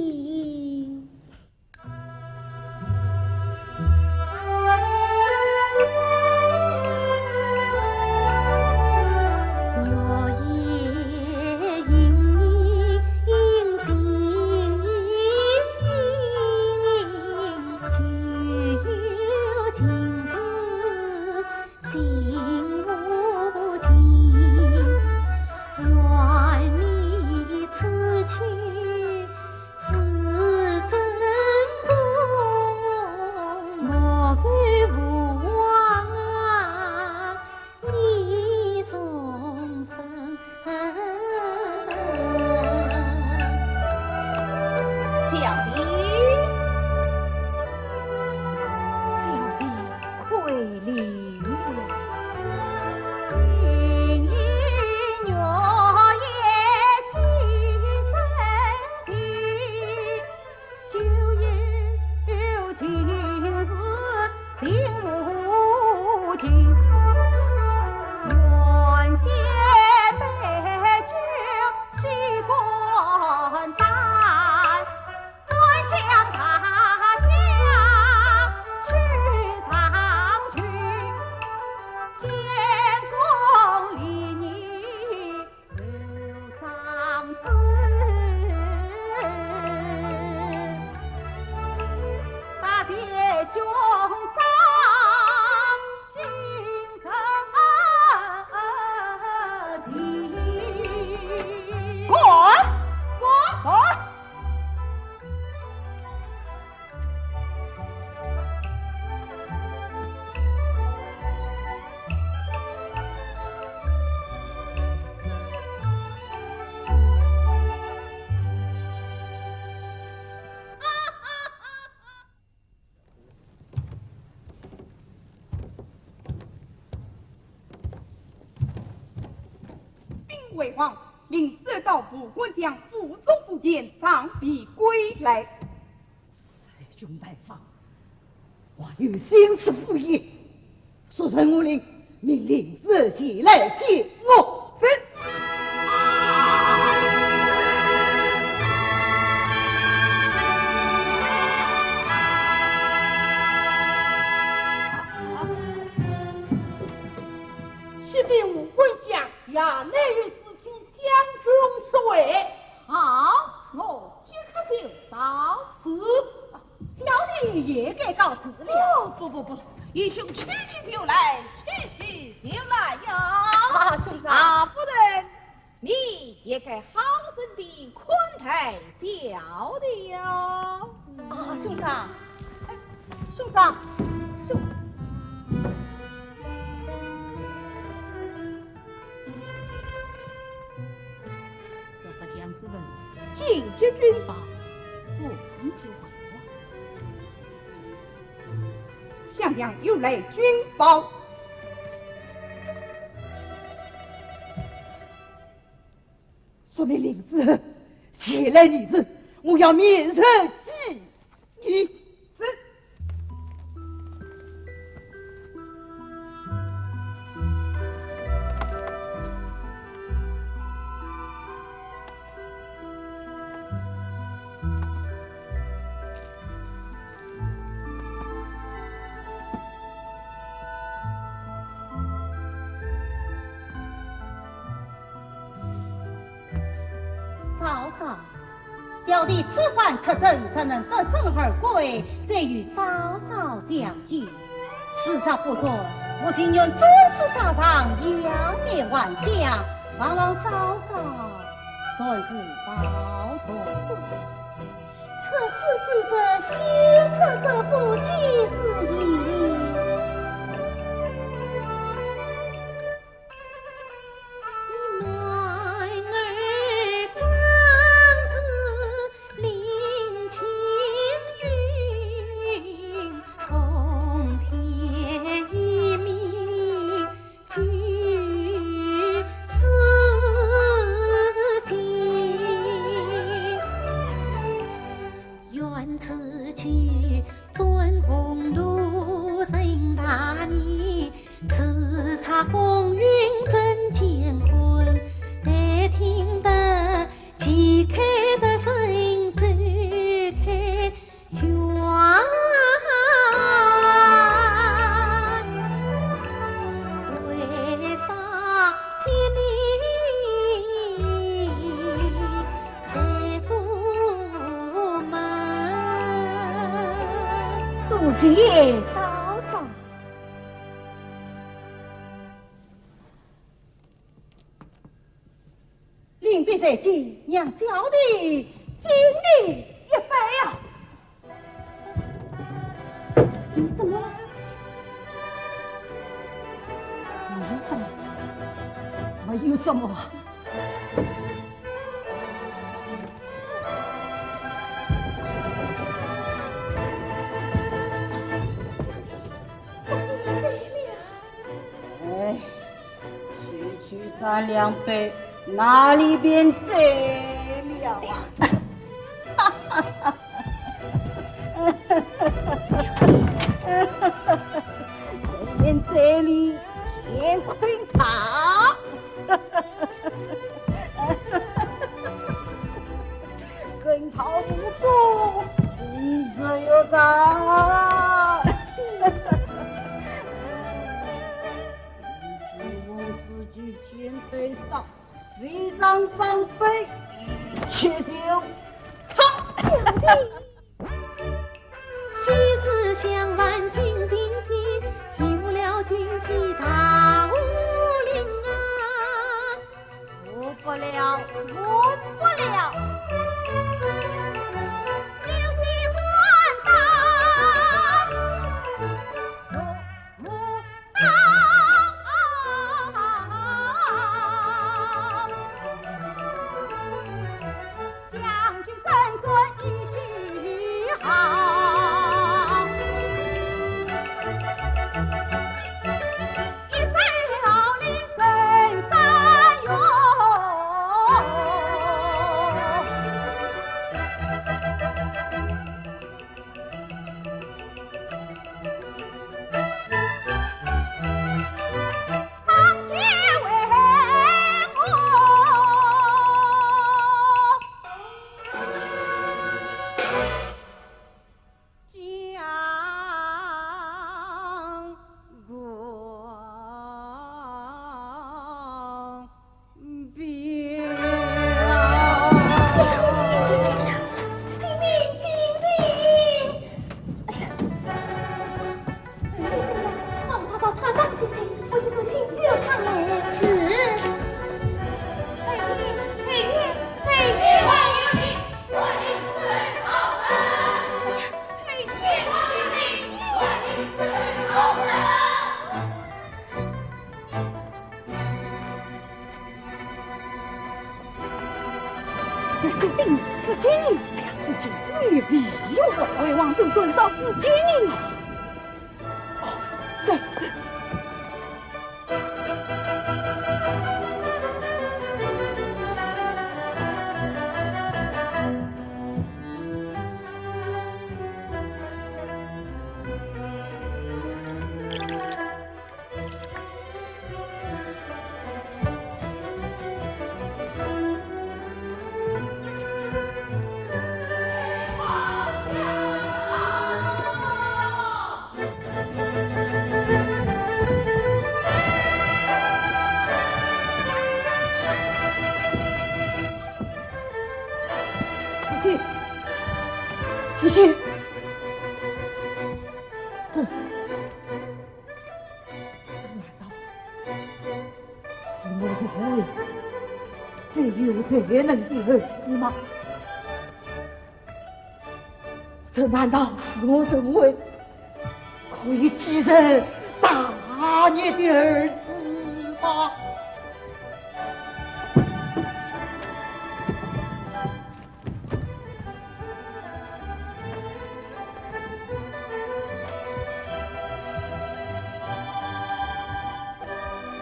回望，令子到吴官将府中赴宴，尚未归来。 在军牌坊，还有心思赴宴。速传我令，命令子前来见我。是。启禀吴官将，衙内有事请将军速回。 好，我即刻就到。是，小弟也该告辞了。哦，不不不，义兄且去就来，且去就来呀。啊，兄长。啊，夫人，你也该好生地款待小弟哟。啊，兄长，哎，兄长，兄 十八将之文，紧急军报，送军回话。襄阳有来军报。速命令子前来议事，我要面授机宜。 是。嫂嫂， 小弟此番出征，怎能得胜而归，再与嫂嫂相见？自杀不说，我情愿战死沙场，颜面还乡，望望嫂嫂善思保重。出师之日，修车之父，见之以礼。 多谢嫂嫂。 临别在即，让小弟敬你一杯啊！你怎么了？没有什么，没有什么。 哎，区区三两杯，哪里便醉了啊？谁言醉里乾坤汤？ 更套无中，你只有在。你只望自己千杯少，谁让三杯，且就唱。小弟。 须知襄樊军情急，已无了军机到吴陵啊。无不了，无不了。救急官到吴子建，子建，你有屁用！魏王正准找子建呢。哦，对，对。 子建，子建，这，这难道是我认为最有才能的儿子吗？这难道是我认为可以继承大业的儿子吗？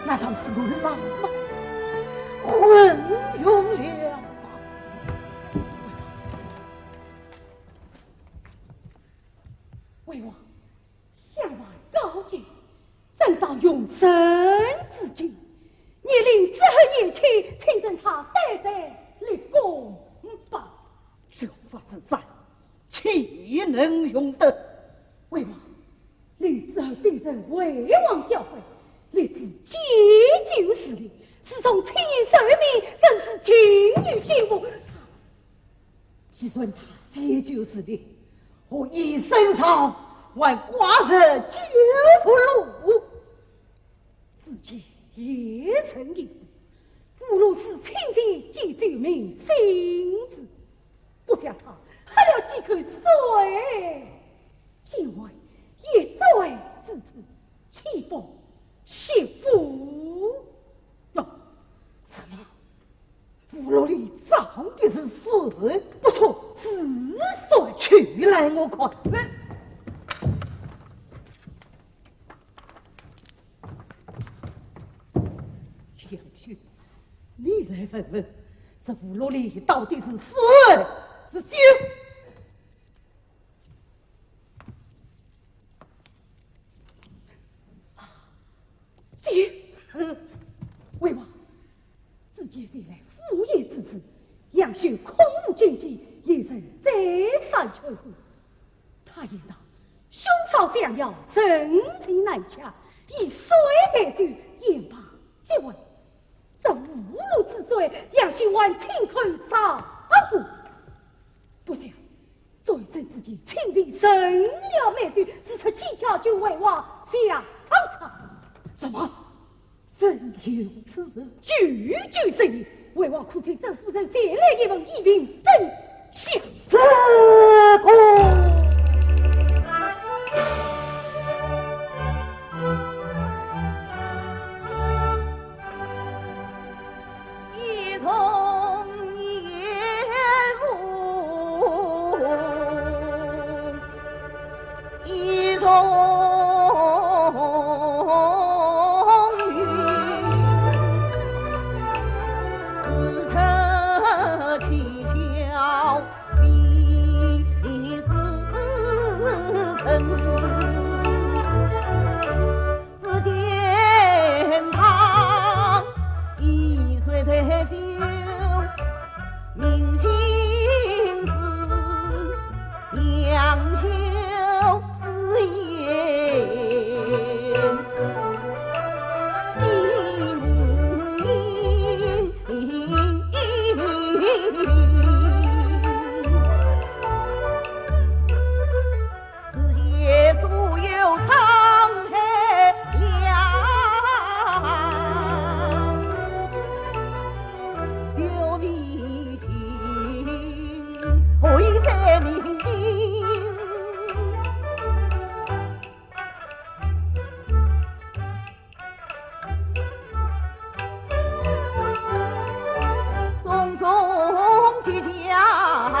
难道是我老吗？昏庸了吧！魏王，相王高见，正当用人之际，你令子和贤妻，请准他戴罪立功吧。这法子上，岂能容得？魏王，令子和秉承魏王教诲，立志建酒治理，自从亲人受命，更是勤于政务。 既然他建酒治理，何以身上还挂着酒葫芦？子建也曾饮过，葫芦是清泉解酒明心志，不想他喝了几口水，竟会一醉至此，岂不惜福？哟，怎么？ 葫芦里装的是水，不错，是水。取来我看。杨修，你来问问，这葫芦里到底是水是酒？ 这，魏王，子建前来赴宴之时，杨修空无禁忌，也曾再三劝阻。他言道：兄嫂相邀，人情难却，以水代酒，言罢即回。这葫芦之水，杨修还亲口尝过。不想 醉生之际，竟然成了美酒，是出蹊跷，请魏王下尝。什么？真有此事？句句实言，魏王可请甄夫人前来一问，以明真相。这个。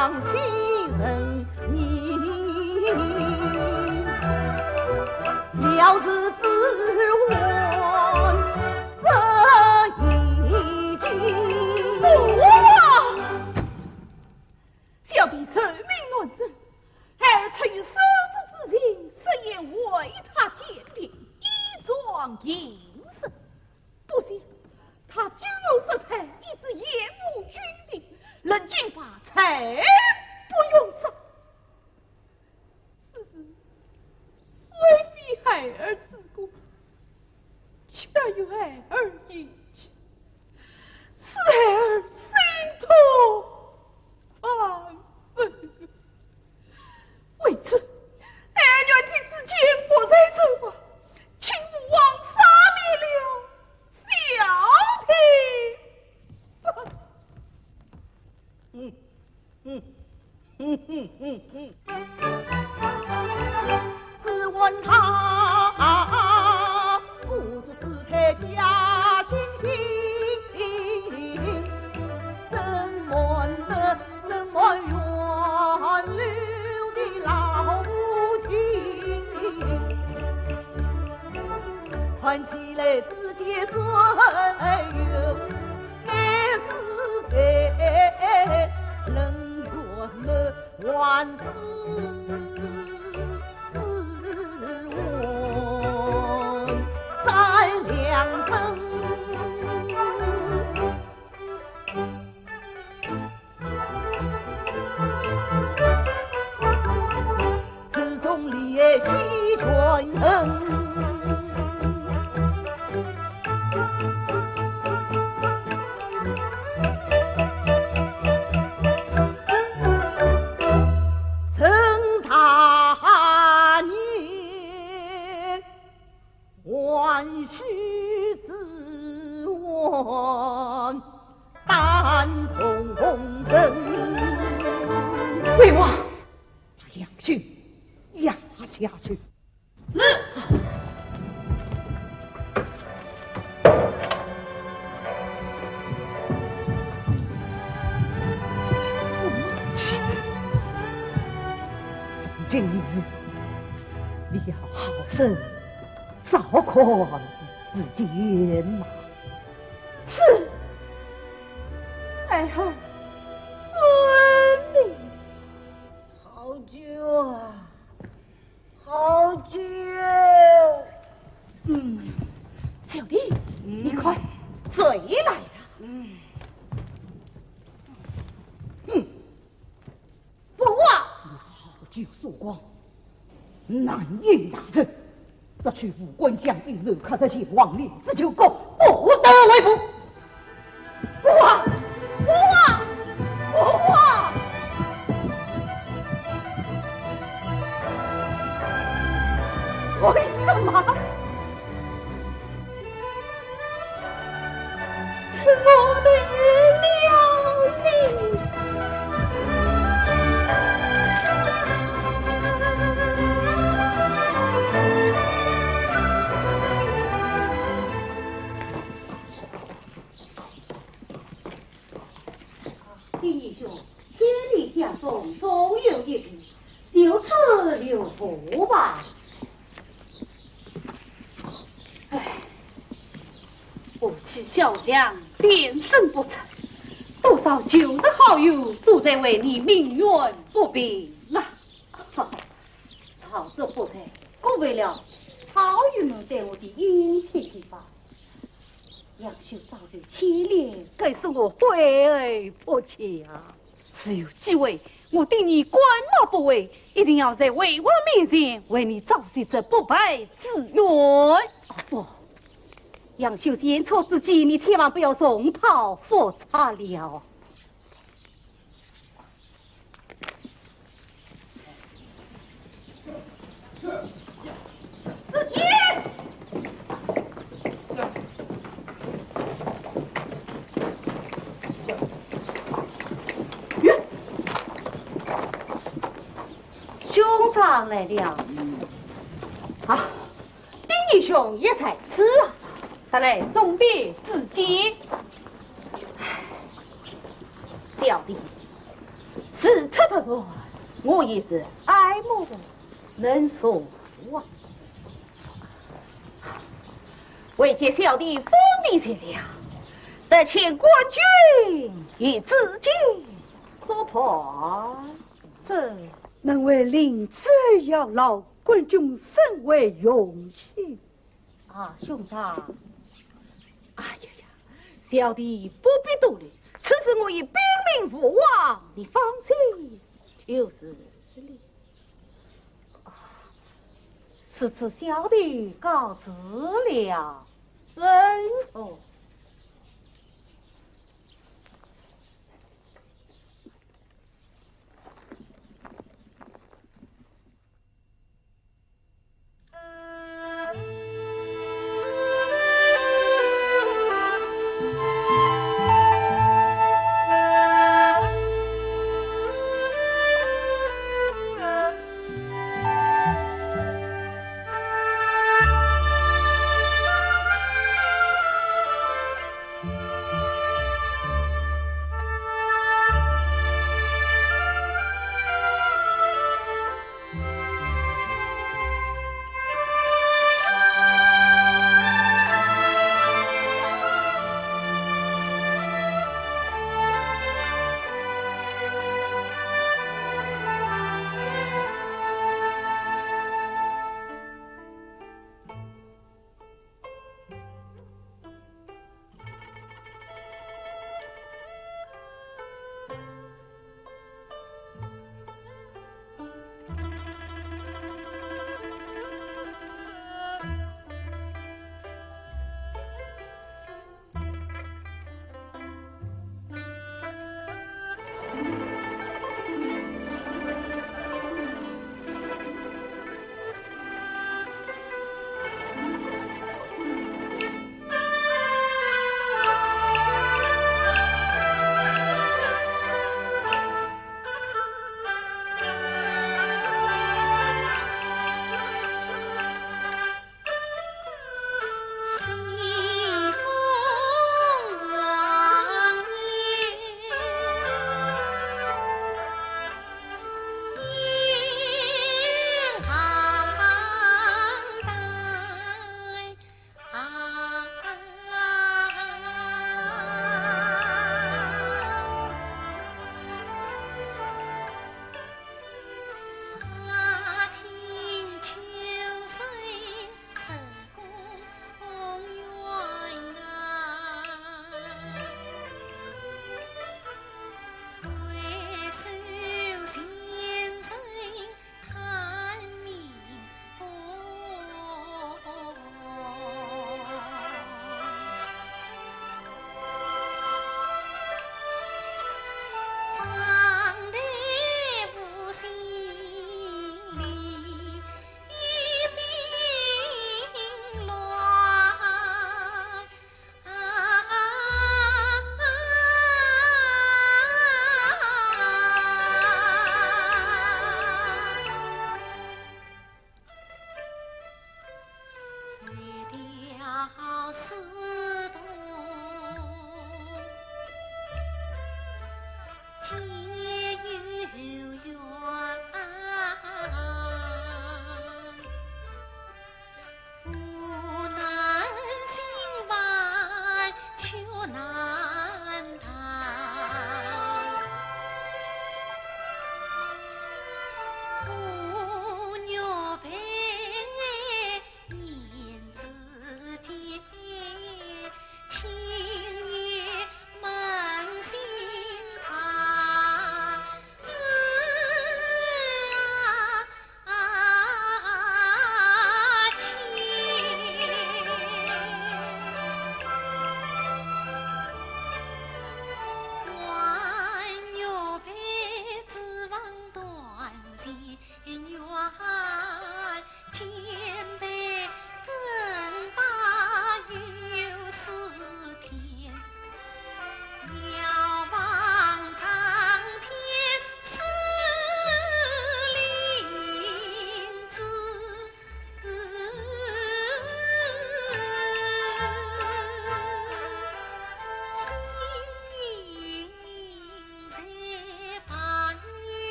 上其人意，了事子还人意情。不啊！小弟受命南征，孩儿出于手足之情，设宴为他饯别，以壮行声。 不想他竟有失态，以致厌恶军情，论军法才不用杀。此事虽非孩儿之过，却与孩儿有关，使孩儿心痛万分。 为此，哎，愿天子见佛在受罚，请父王赦免了小弟。嗯，嗯，嗯，嗯，嗯，嗯。只闻他故作姿态假惺惺，怎瞒得 身外源流的老情，看起来子建虽有爱，爱似在冷泉门，还是自刎三两分。 始终怜惜权衡。陈大年 还须自刎，但从人。魏王，把杨修押下去。是。从今以后，你要好生 照看子建呐。是，孩儿遵命。好酒啊，好酒。嗯。小弟，嗯。你看，谁来了？嗯。嗯。 父王！好酒疏狂，难饮大醉，这去无官将应酬，可是前往临淄求告，不得为父。父王！父王！父王！为什么？ 是我的了命。丁义兄，千里相送，总有一别，就此留步吧。 唉，我妻小强变身不成，多少旧日好友都在为你鸣冤不平呐。少主不才，辜负了好友们对我的殷切寄望。杨修早就牵连，该是我悔而不及啊。 如有机会，我对你管而不会，一定要在魏王面前为你昭雪这不白之冤。哦，不，杨修，先错之际，你千万不要重蹈覆辙了。子建！ 兄长来了。啊，丁义兄也在此啊。他来送别子建。唉，小弟，自出得船，我也是爱莫能助啊。为救小弟分离寂寞，特遣官军与子建作伴。这能为令子效劳，官军甚为荣幸。 啊，兄长。哎呀呀，小弟不必多礼，此事我已禀明父王，你放心就是了。啊，如此小弟告辞了，珍重。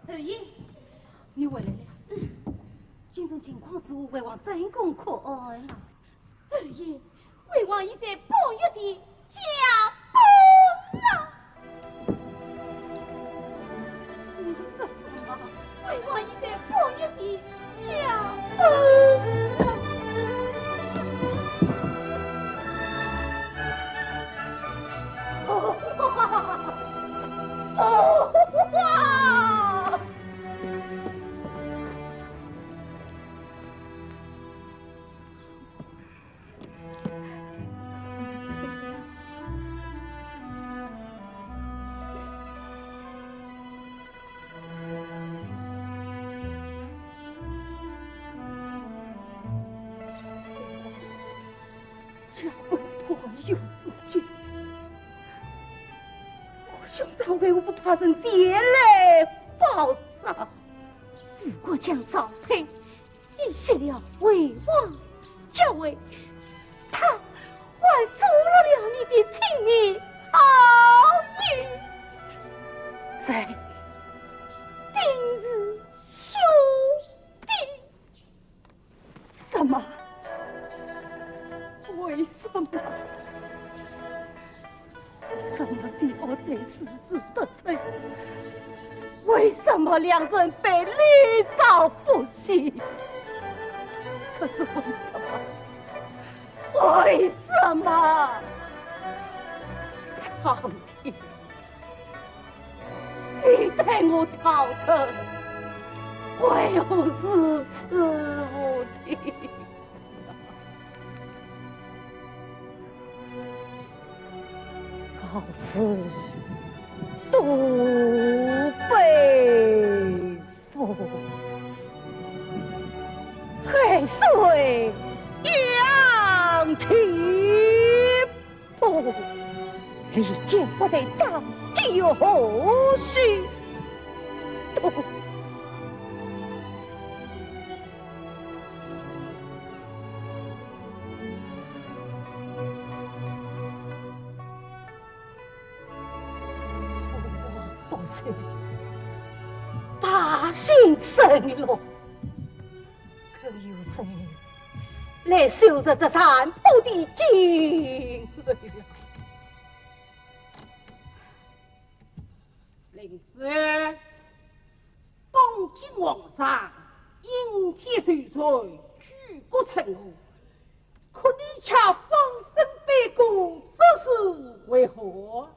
侯爷，你回来了。京城情况如何？魏王正功可安啊？侯爷，魏王已在半月前驾崩了。你说什么？魏王已在半月前驾崩了。哦，驾崩半月之久，我兄长为何不派人前来报丧？吴国将赵推， 以失了魏王爵位，他还阻了你的青面獒印，谁？定是兄弟。什么？为什么？ 什么邪恶在此时得逞？为什么两人被绿藻腐蚀？这是为什么？为什么？苍天，你待我曹植为何如此无情？ 告辞，杜背夫，海水扬起。 不，离间不在张九后许。不。父王不在，百姓生路。 可有谁来修复这残破的京城？灵芝，当今皇上因天受罪，举国称王，可你却放生悲歌，这是为何？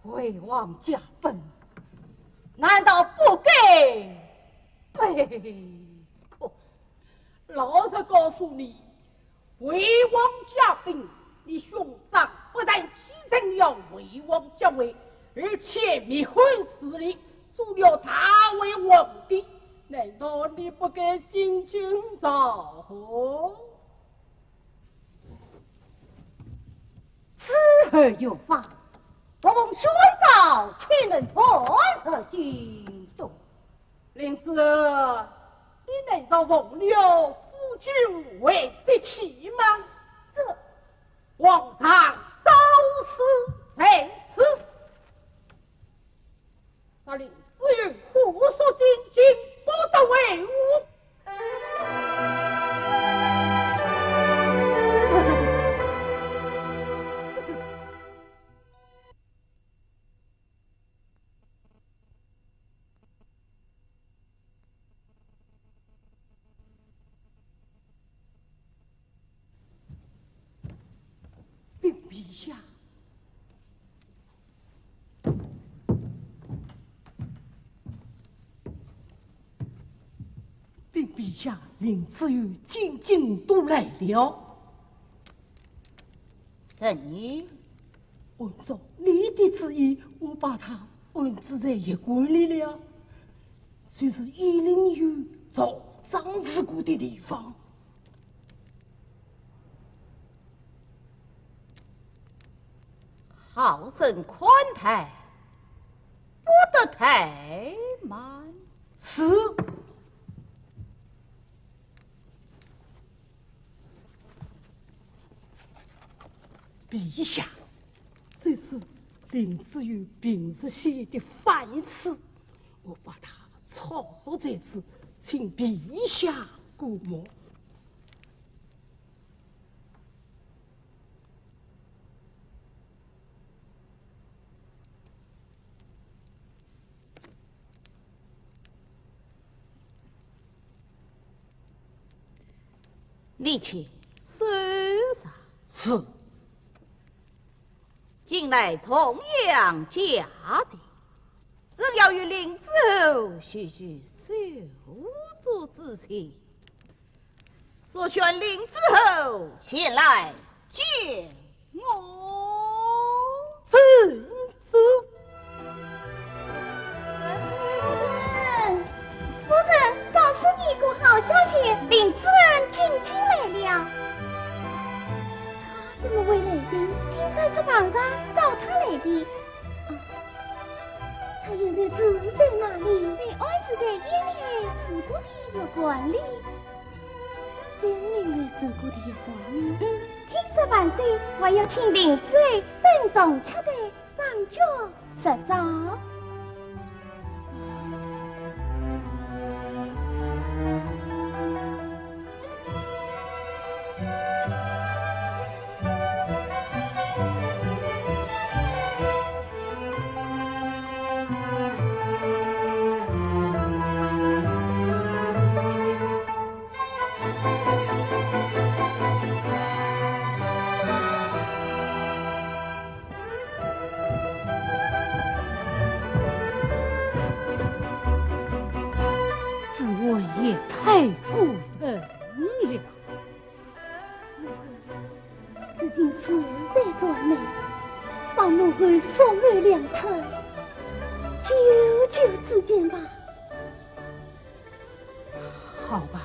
魏王驾崩，难道不该悲哭？老实告诉你，魏王驾崩，你兄长不但继承了魏王爵位，而且密谋势力，做了大魏皇帝，难道你不该津津乐祸？ 子而有法，不奉宣诏，岂能传入京都？灵芝，你难道奉了夫君为接妻吗？这……皇上诏书在此。 若灵芝有何所进京，不得违误。禀陛下。禀陛下，灵芝由京都来了。什么？按照你的旨意，我把她安置在驿馆里了，就是驿令有朝政之故的地方。 好生款待，不得怠慢。是。陛下，这是灵芝由平日写的范诗，我把他抄在此，请陛下过目。 你且收上。是。近来重阳佳节，朕要与令诸侯叙叙旧主之情，速宣令诸侯前来见我。遵旨。 夫人，夫人，告诉你一个好消息，令子文进京来了。他怎么会来的？听说是皇上召他来的。啊，他现在住在哪里？被安置在英令侯治国的药馆里。英令侯治国的药馆里？嗯，听说万岁还要请令子文登堂吃饭。 上酒十招。 子文也太过分了。母后，事情实在作孽，望母后速谋良策，救救子建吧。 好吧，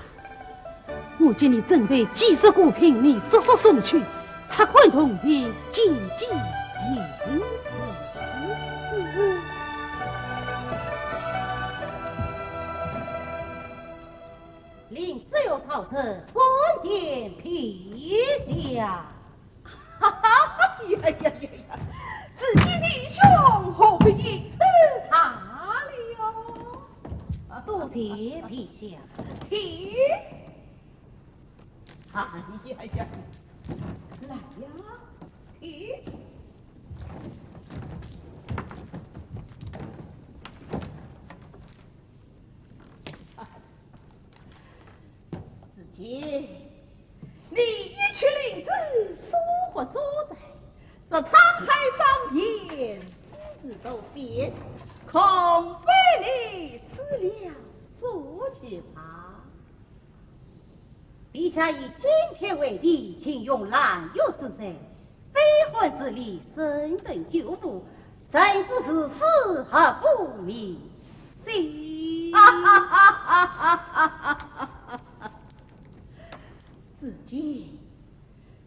我给你准备几十个聘礼，速速送去，拆开铜钱，进京迎神。是。 令子文朝臣参见陛下。哈哈呀呀呀呀！自己弟兄何必应酬他了？多谢陛下。请。哎呀呀，来呀，请。 子建，你一去令子所活所在，这沧海桑田，世事多变，恐非你死了所及吧？ 陛下以今天为题，请用兰若之罪，非汉之礼，升等九五，神父是死而复免。是。子建，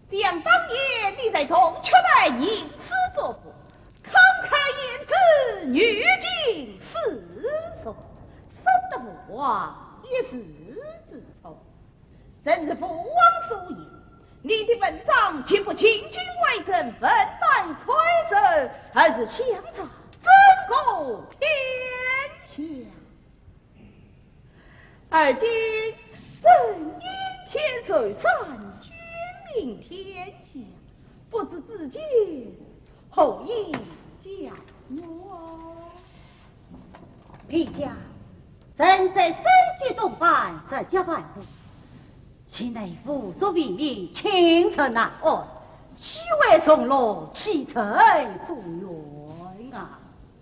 想当年你在铜雀台吟诗作赋，慷慨言辞，语尽诗书，深得父王一时之宠。 正如父王所言，你的文章既不进京为政，文坛快盛，而是响彻整个天下。而今朕应天受赏，君临天下，不知子建 何以解我？陛下，臣虽身居东藩，日夜万岁，岂奈父叔未泯，亲承难安，虚伪从乐，岂臣所愿啊？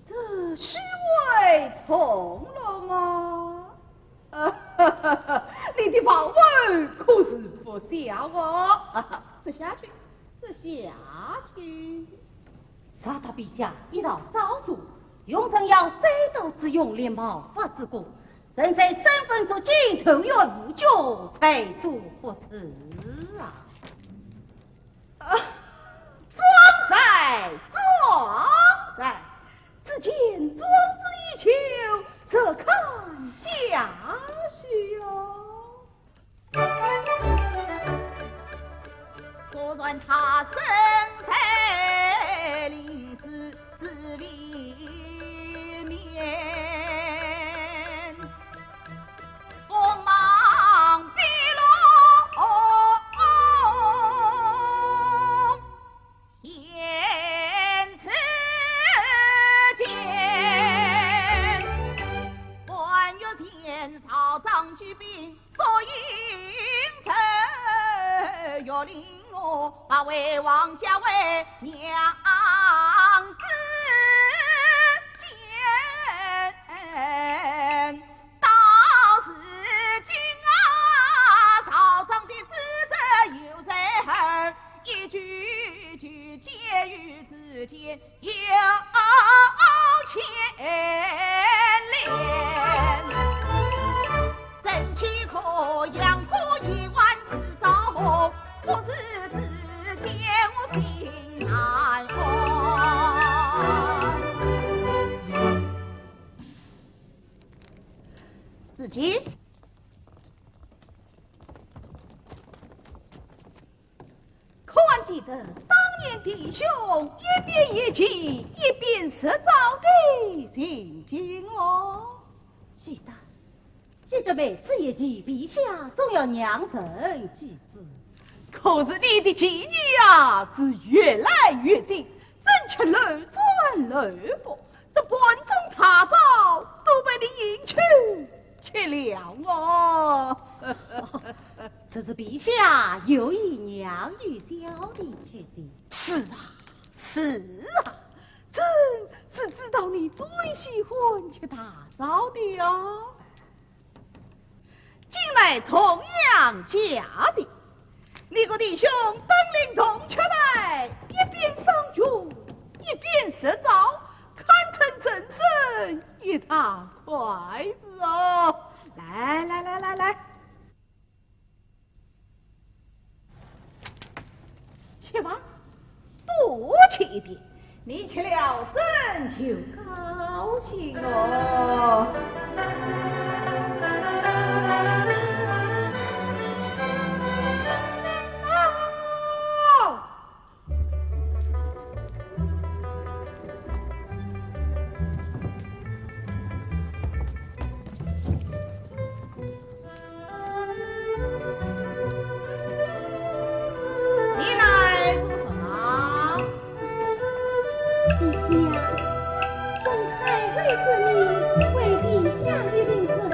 这虚伪从乐吗？ 你的炮弹可是不小哦。说下去，说下去。若得陛下一道诏书，容臣要再度自用立毛发之功，臣虽身份受尽，投缘无救，在所不辞啊。 啊，壮哉，壮哉！子建壮志已久，只看家书哟。果然他身在令子之里面。兵，所以人要领我，把为王家为娘子见。到如今啊，曹操的子侄又在耳，一句句皆与子建 有牵连。真情可阳可以万事照，不是子建我心难安。子建， 可还记得当年弟兄一边夜骑，一边食朝的情景哦？记得，记得每次夜骑，陛下总要让人几次。可是你的计议啊，是越来越精，真是漏转漏补，这盘中大招都被你引去 去了哦。这是陛下有意让愚小弟去的。是啊，是啊，朕是知道你最喜欢吃大招的哦。近来重阳佳节， 你个弟兄登临铜雀台，一边赏月，一边食朝，堪称人生一大快事哦。来来来来来，吃吧，多吃一点。 你吃了朕就高兴哦。你来做什么？陛下，奉太后之命，为陛下御病之后，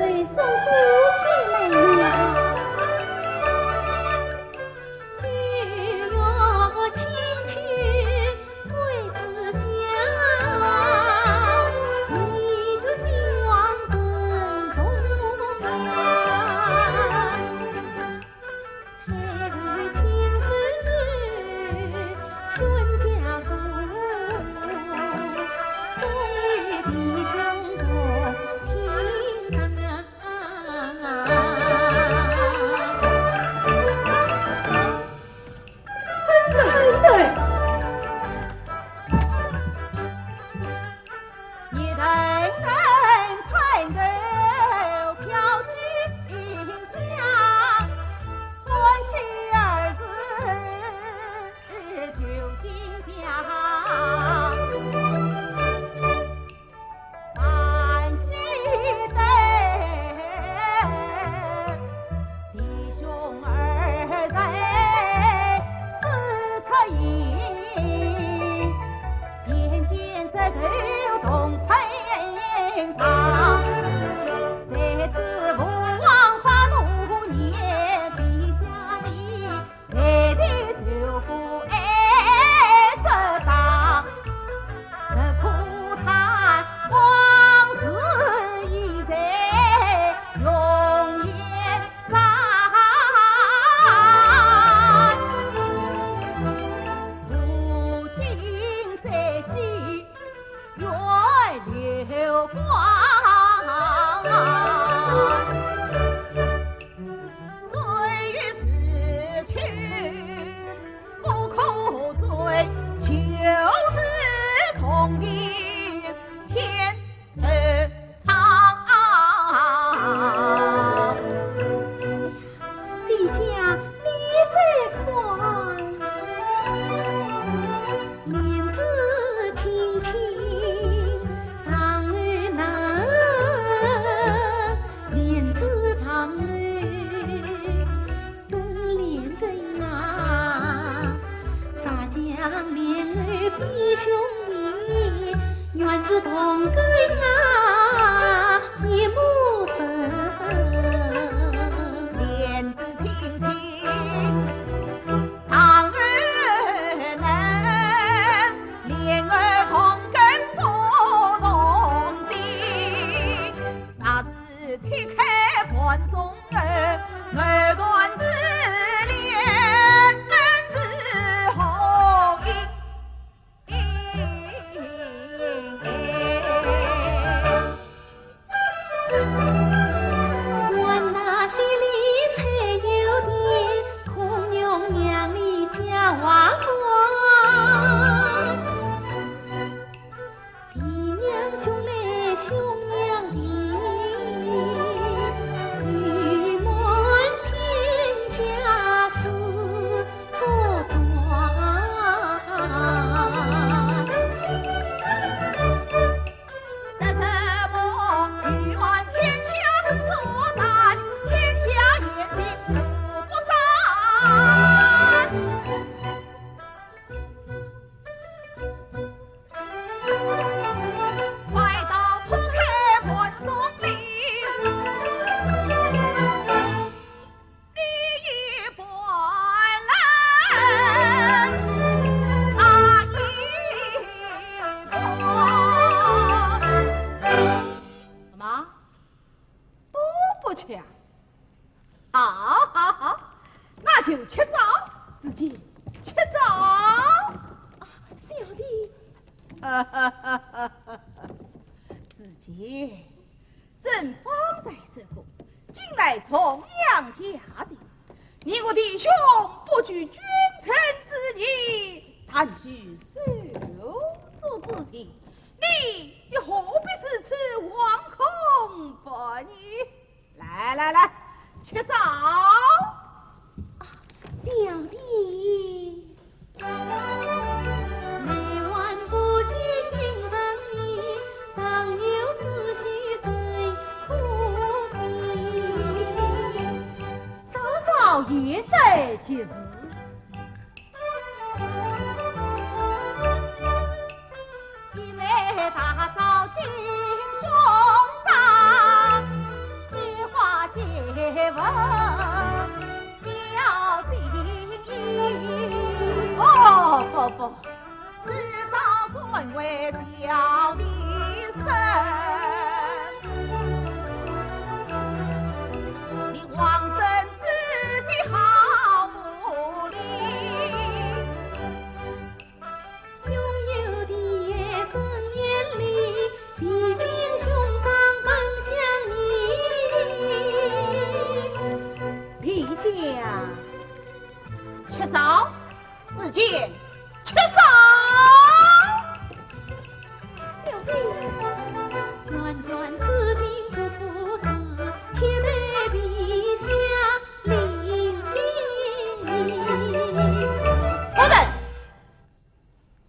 送过去来了。 陛下，你再看。好，好，好，那就吃早，子建，吃早。啊，小弟。子建，朕方才说过，近来重阳佳节，你我弟兄不拘君臣之礼，但需手足之情，你又何必如此惶恐不安？ 来来来，吃早。啊，小弟。内患不拘君臣意，上有子虚怎可废？稍早也得及时。 一妹大早进胸罩，菊花谢粉表心意。哦，不，不，此朝专为小弟生，你枉生子建好无礼。 兄友弟也深连理，弟今兄长本相依。陛下，吃早，子建，吃早。小弟，眷眷此情不可辞，且待陛下临心意。夫人，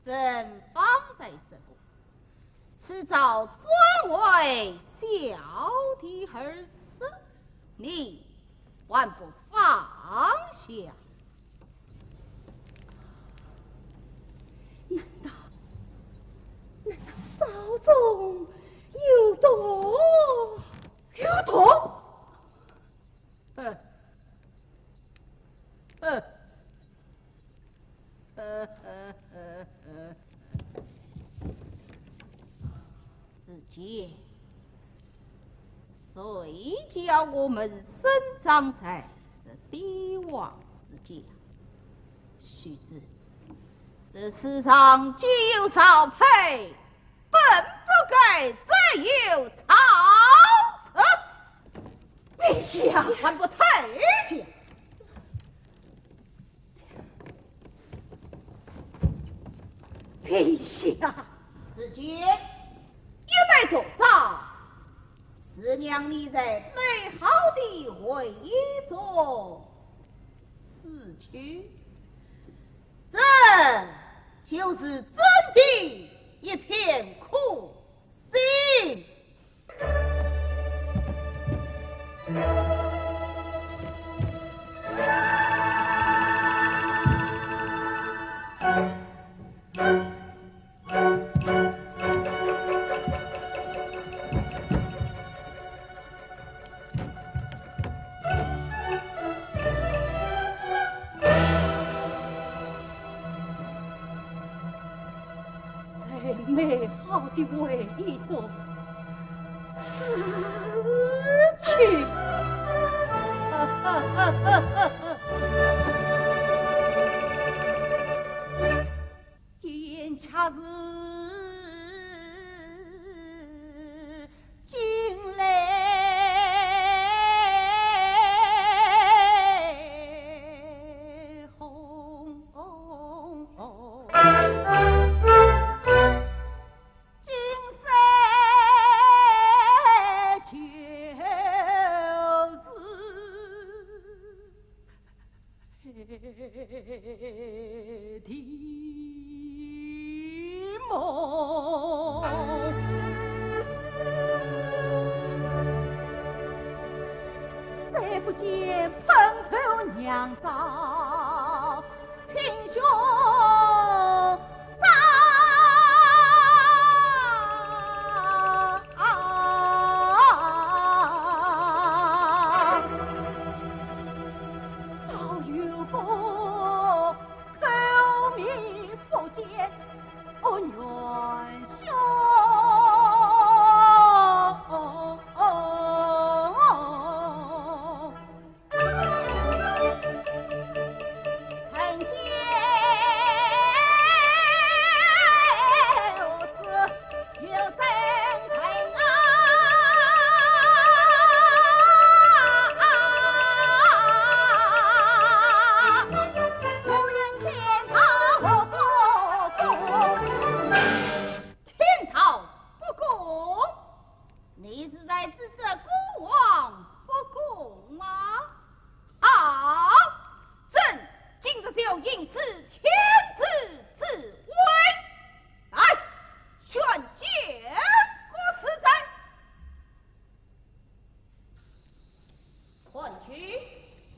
朕方才说过，此朝专为小弟而设，你还不放下？难道，难道朝中有毒？有毒？ 哼，哼，哼，哼，哼。子建，谁叫我们生长在这帝王之家？须知，这世上既有朝配， 本不该再有朝臣。陛下，还不退下！陛下，子建，一杯毒药，是让你在美好的回忆中死去。 这就是朕的一片苦心。 在美好的回忆中死去。一言却是惊雷轰。今生旧事 的梦。再不见蓬头娘早，亲兄长。 倒有个口蜜腹剑，恩怨胸。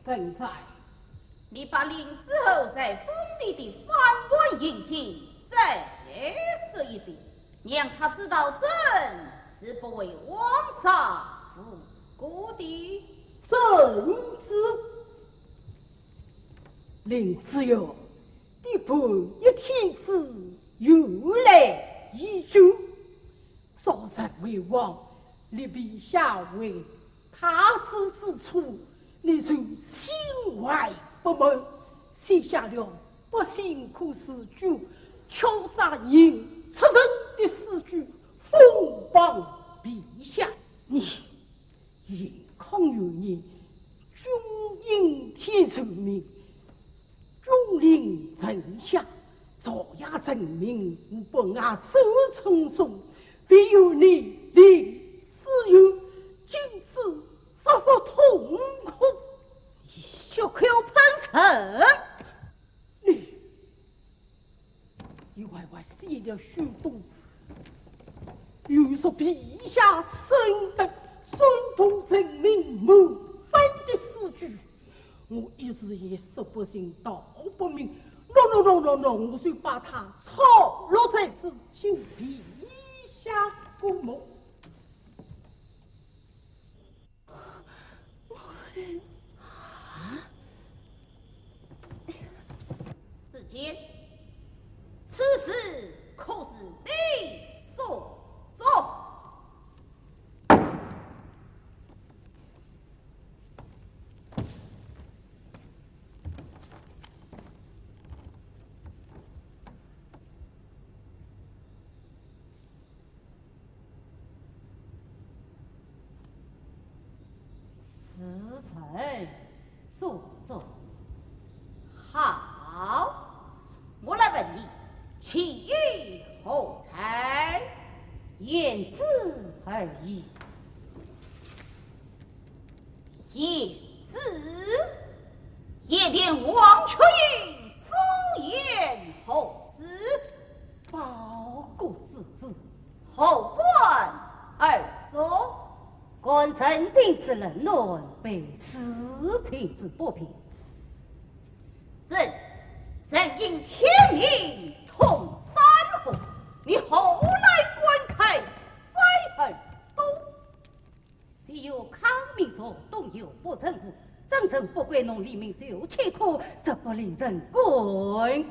臣在。你把令子厚在封地的反叛行径再说一遍，让他知道朕是不为皇上无过的。朕知。令子厚，你判一天子，由来已久。早在为王立陛下为 太子之初，你就心怀不满，写下了不幸苦事主敲诈人出城的诗句，诽谤陛下。你，严抗元年，军营天授命， 军令臣下，朝野臣民无不昂首称颂，唯有你令子厚，竟是发发痛哭。你血口喷人！你，你歪歪写了许多 有辱陛下圣德，煽动人民谋反的诗句，我一时也说不清道不明。喏喏喏喏喏，我就把它抄录在此，请陛下过目。 啊？子建，此事可是你所作？是臣所作。好，我来问你，起意何在？言之而已。 言之，夜店黄雀影，所言何之？包谷之子。何官而作？官人请之冷暖，被事请之不便。朕，人应天命统山河，你何来官开拜耳朵？ 西有康明所，东有不成府，真正不归农黎民受其苦，这不令人感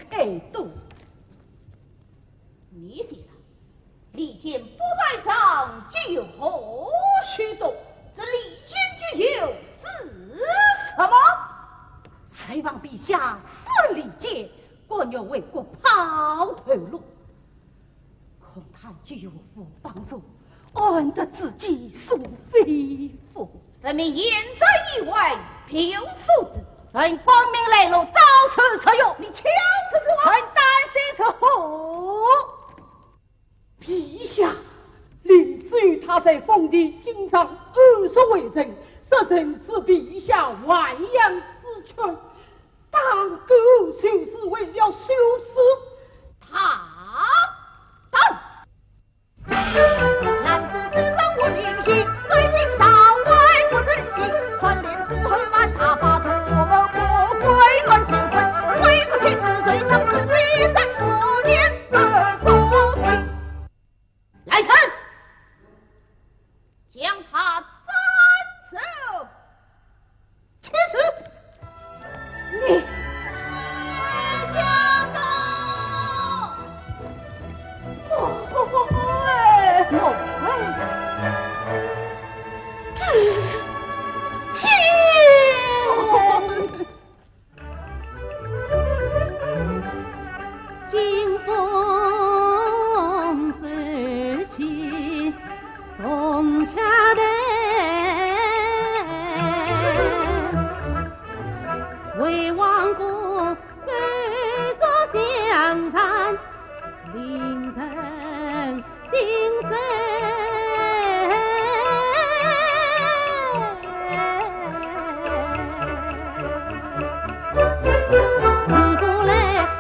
慨多。你想，离间不卖账，究竟何许多？这离间究竟指什么？谁望陛下是离间，甘愿为国抛头颅。 空谈究竟无帮助，安得子建所非福？分明言在意外，别有所指。臣光明磊落，早有策略。你巧舌如何？臣丹心如火。陛下，令子厚他在封地经常暗说奸臣，说臣是陛下豢养之犬， 打狗就是为了羞耻。他打。来人！将他斩首！起手！你！莫非！莫非！子建！ 金风吹起铜雀台，魏王公手执香扇，令人 心碎。自古来，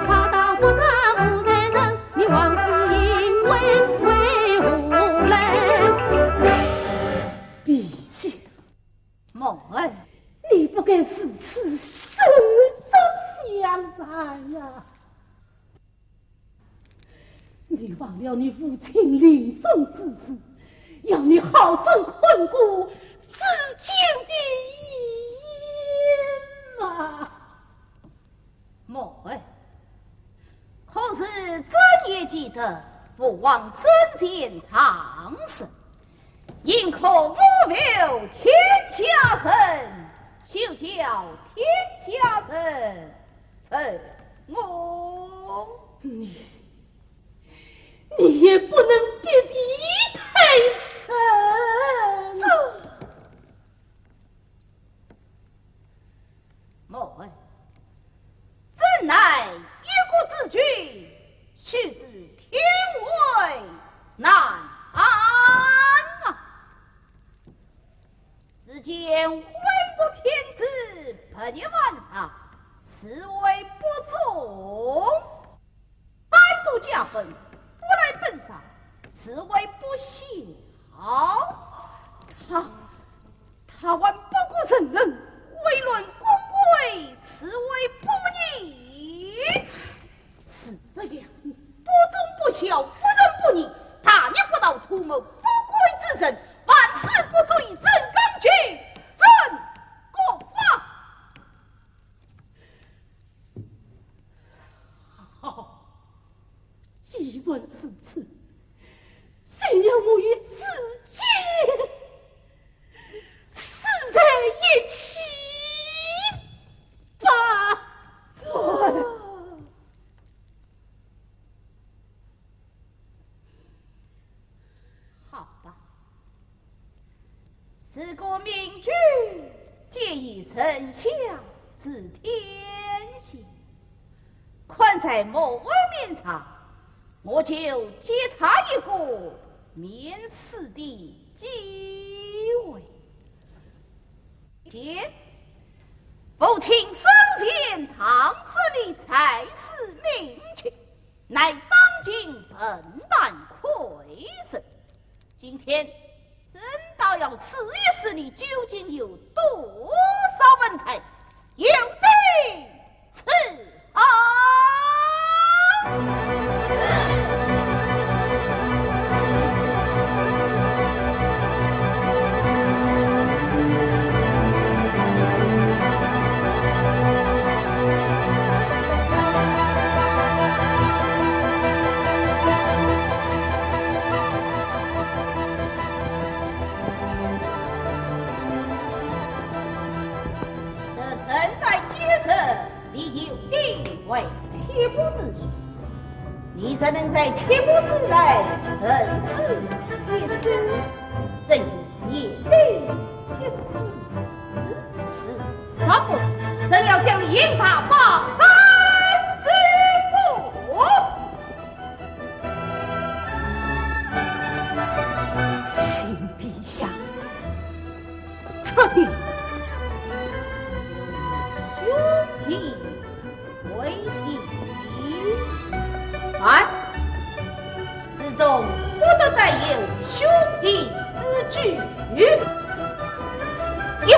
快刀不杀无罪人，你王子英为何来？陛下，孟恩，你不该如此手足相残啊！你忘了你父亲临终之时，要你好生困顾子建的医吗？ 母后，可是朕也记得父王生前常说，宁可我负天下人，休叫天下人负我。你，你也不能别地太甚。这 母后，朕乃一国之君，须知天威难安啊！子建威若天子，百年万岁，实为不忠。 班主驾崩，不来奔丧，实为不孝。他，他还不顾人恩，毁乱宫闱，实为不义。是这样，不忠不孝，不仁不义，大逆不道，图谋不轨之人，万死不足以正纲纪，正国法。 好，既然如此，谁让我与子建死在一起吧。这，好吧。 事过命居，皆以丞相治天下。看在母后面上，我就给他一个免死的机会。见父亲生前常说你才思明清，乃当今文坛魁首。 今天，朕倒要试一试你究竟有多少文才，有的伺候。 这城台街上，你有地位七步之数，你怎能在七步之内成事一事？朕就严令一死，是杀不得，朕要将你刑大放之府。 请陛下撤庭。兄弟为凭。慢，此中不得带有兄弟之举。一步。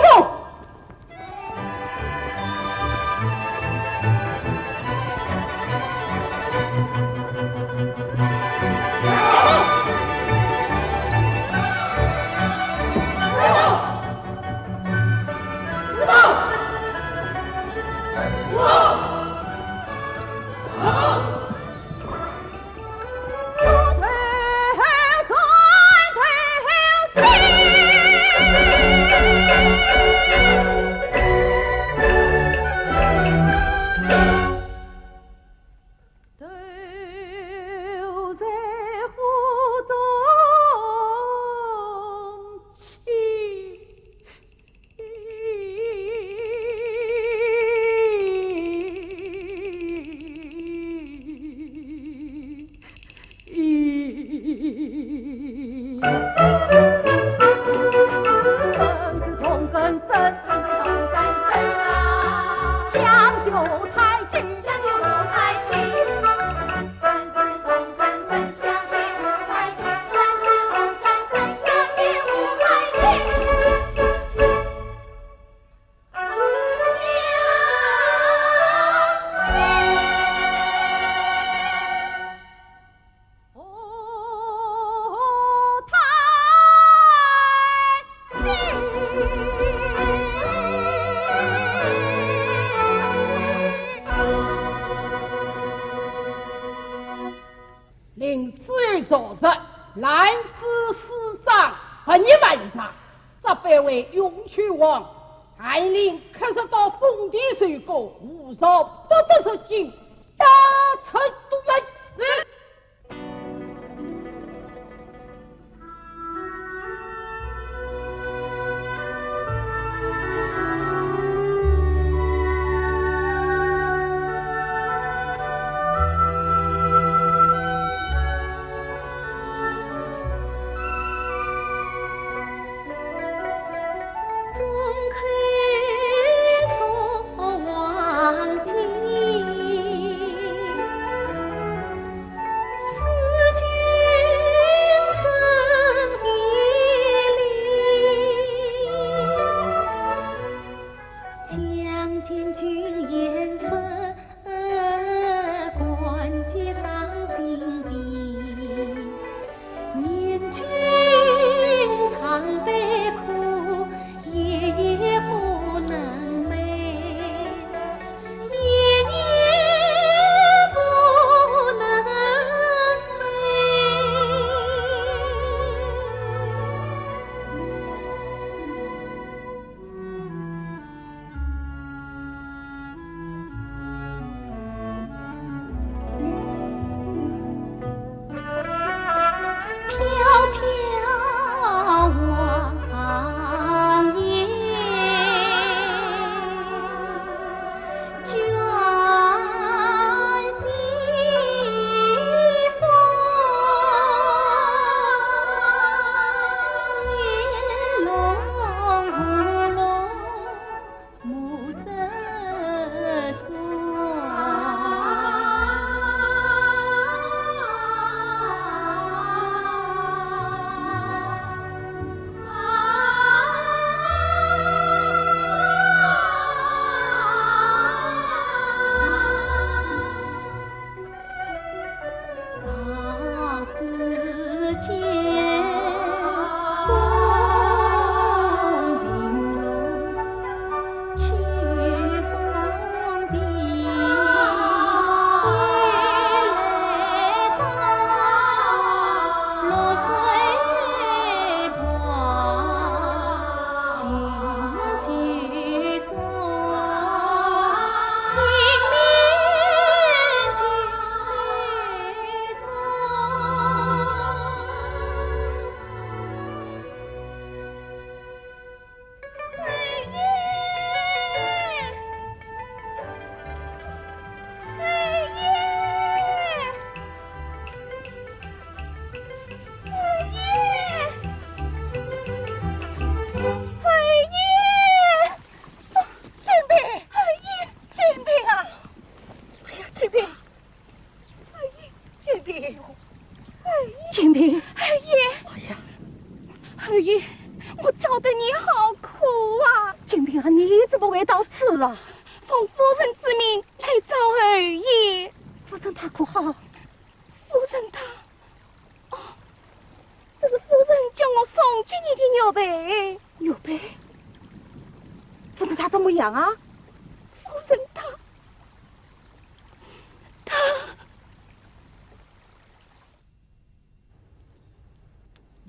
兰州师长，不日晚上，这班为永庆王，带领客人到丰田收割，无所不得入境，要出都门。是。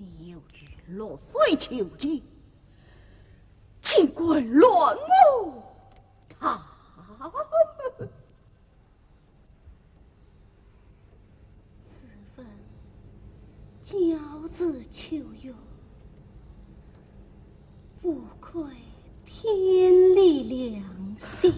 你由于落水求情，竟敢乱我他们！试问教子求学，无愧天理良心。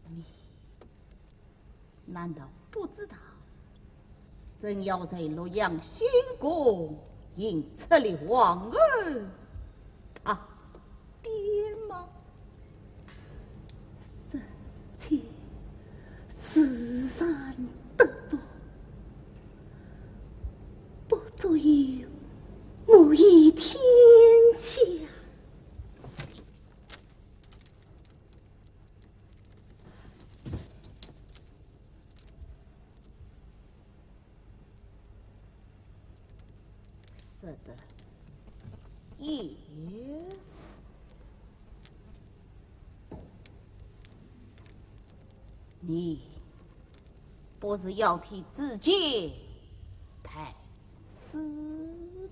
你难道不知道，曾要在洛阳行宫，因出了皇后，他爹吗？臣妾自然得报，不足以母仪天下。 说得也是。你不是要替子建 太师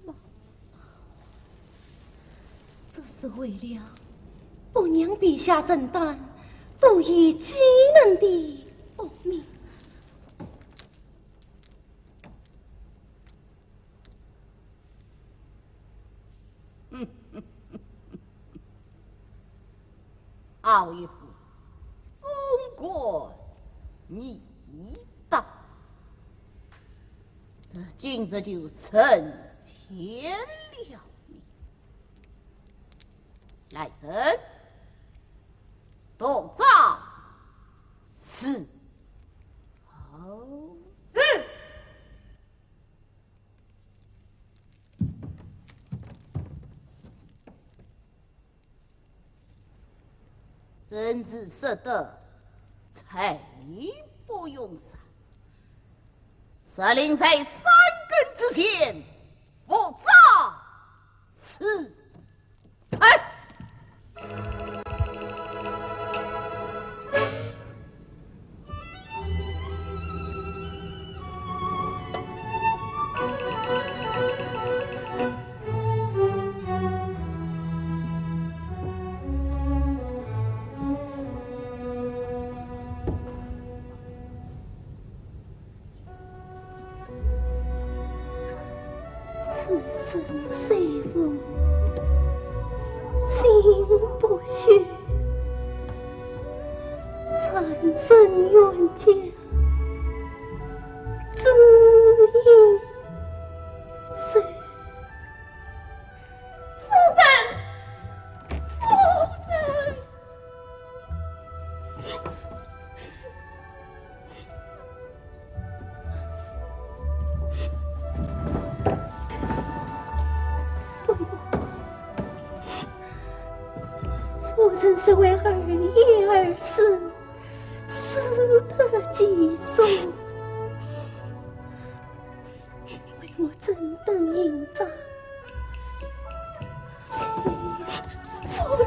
吗？这是为了本娘陛下承担都邑机能的薄命。好一副忠肝义胆！ 这今日就成全了你。来人，夺诏伺候。是。 真是说得才不用上，石林在三更之前复招此台。 此生虽富，心不虚。三生冤家，只因谁？夫人，夫人。 夫人身为儿言儿侍，死得其所。 为我整顿营帐。夫人。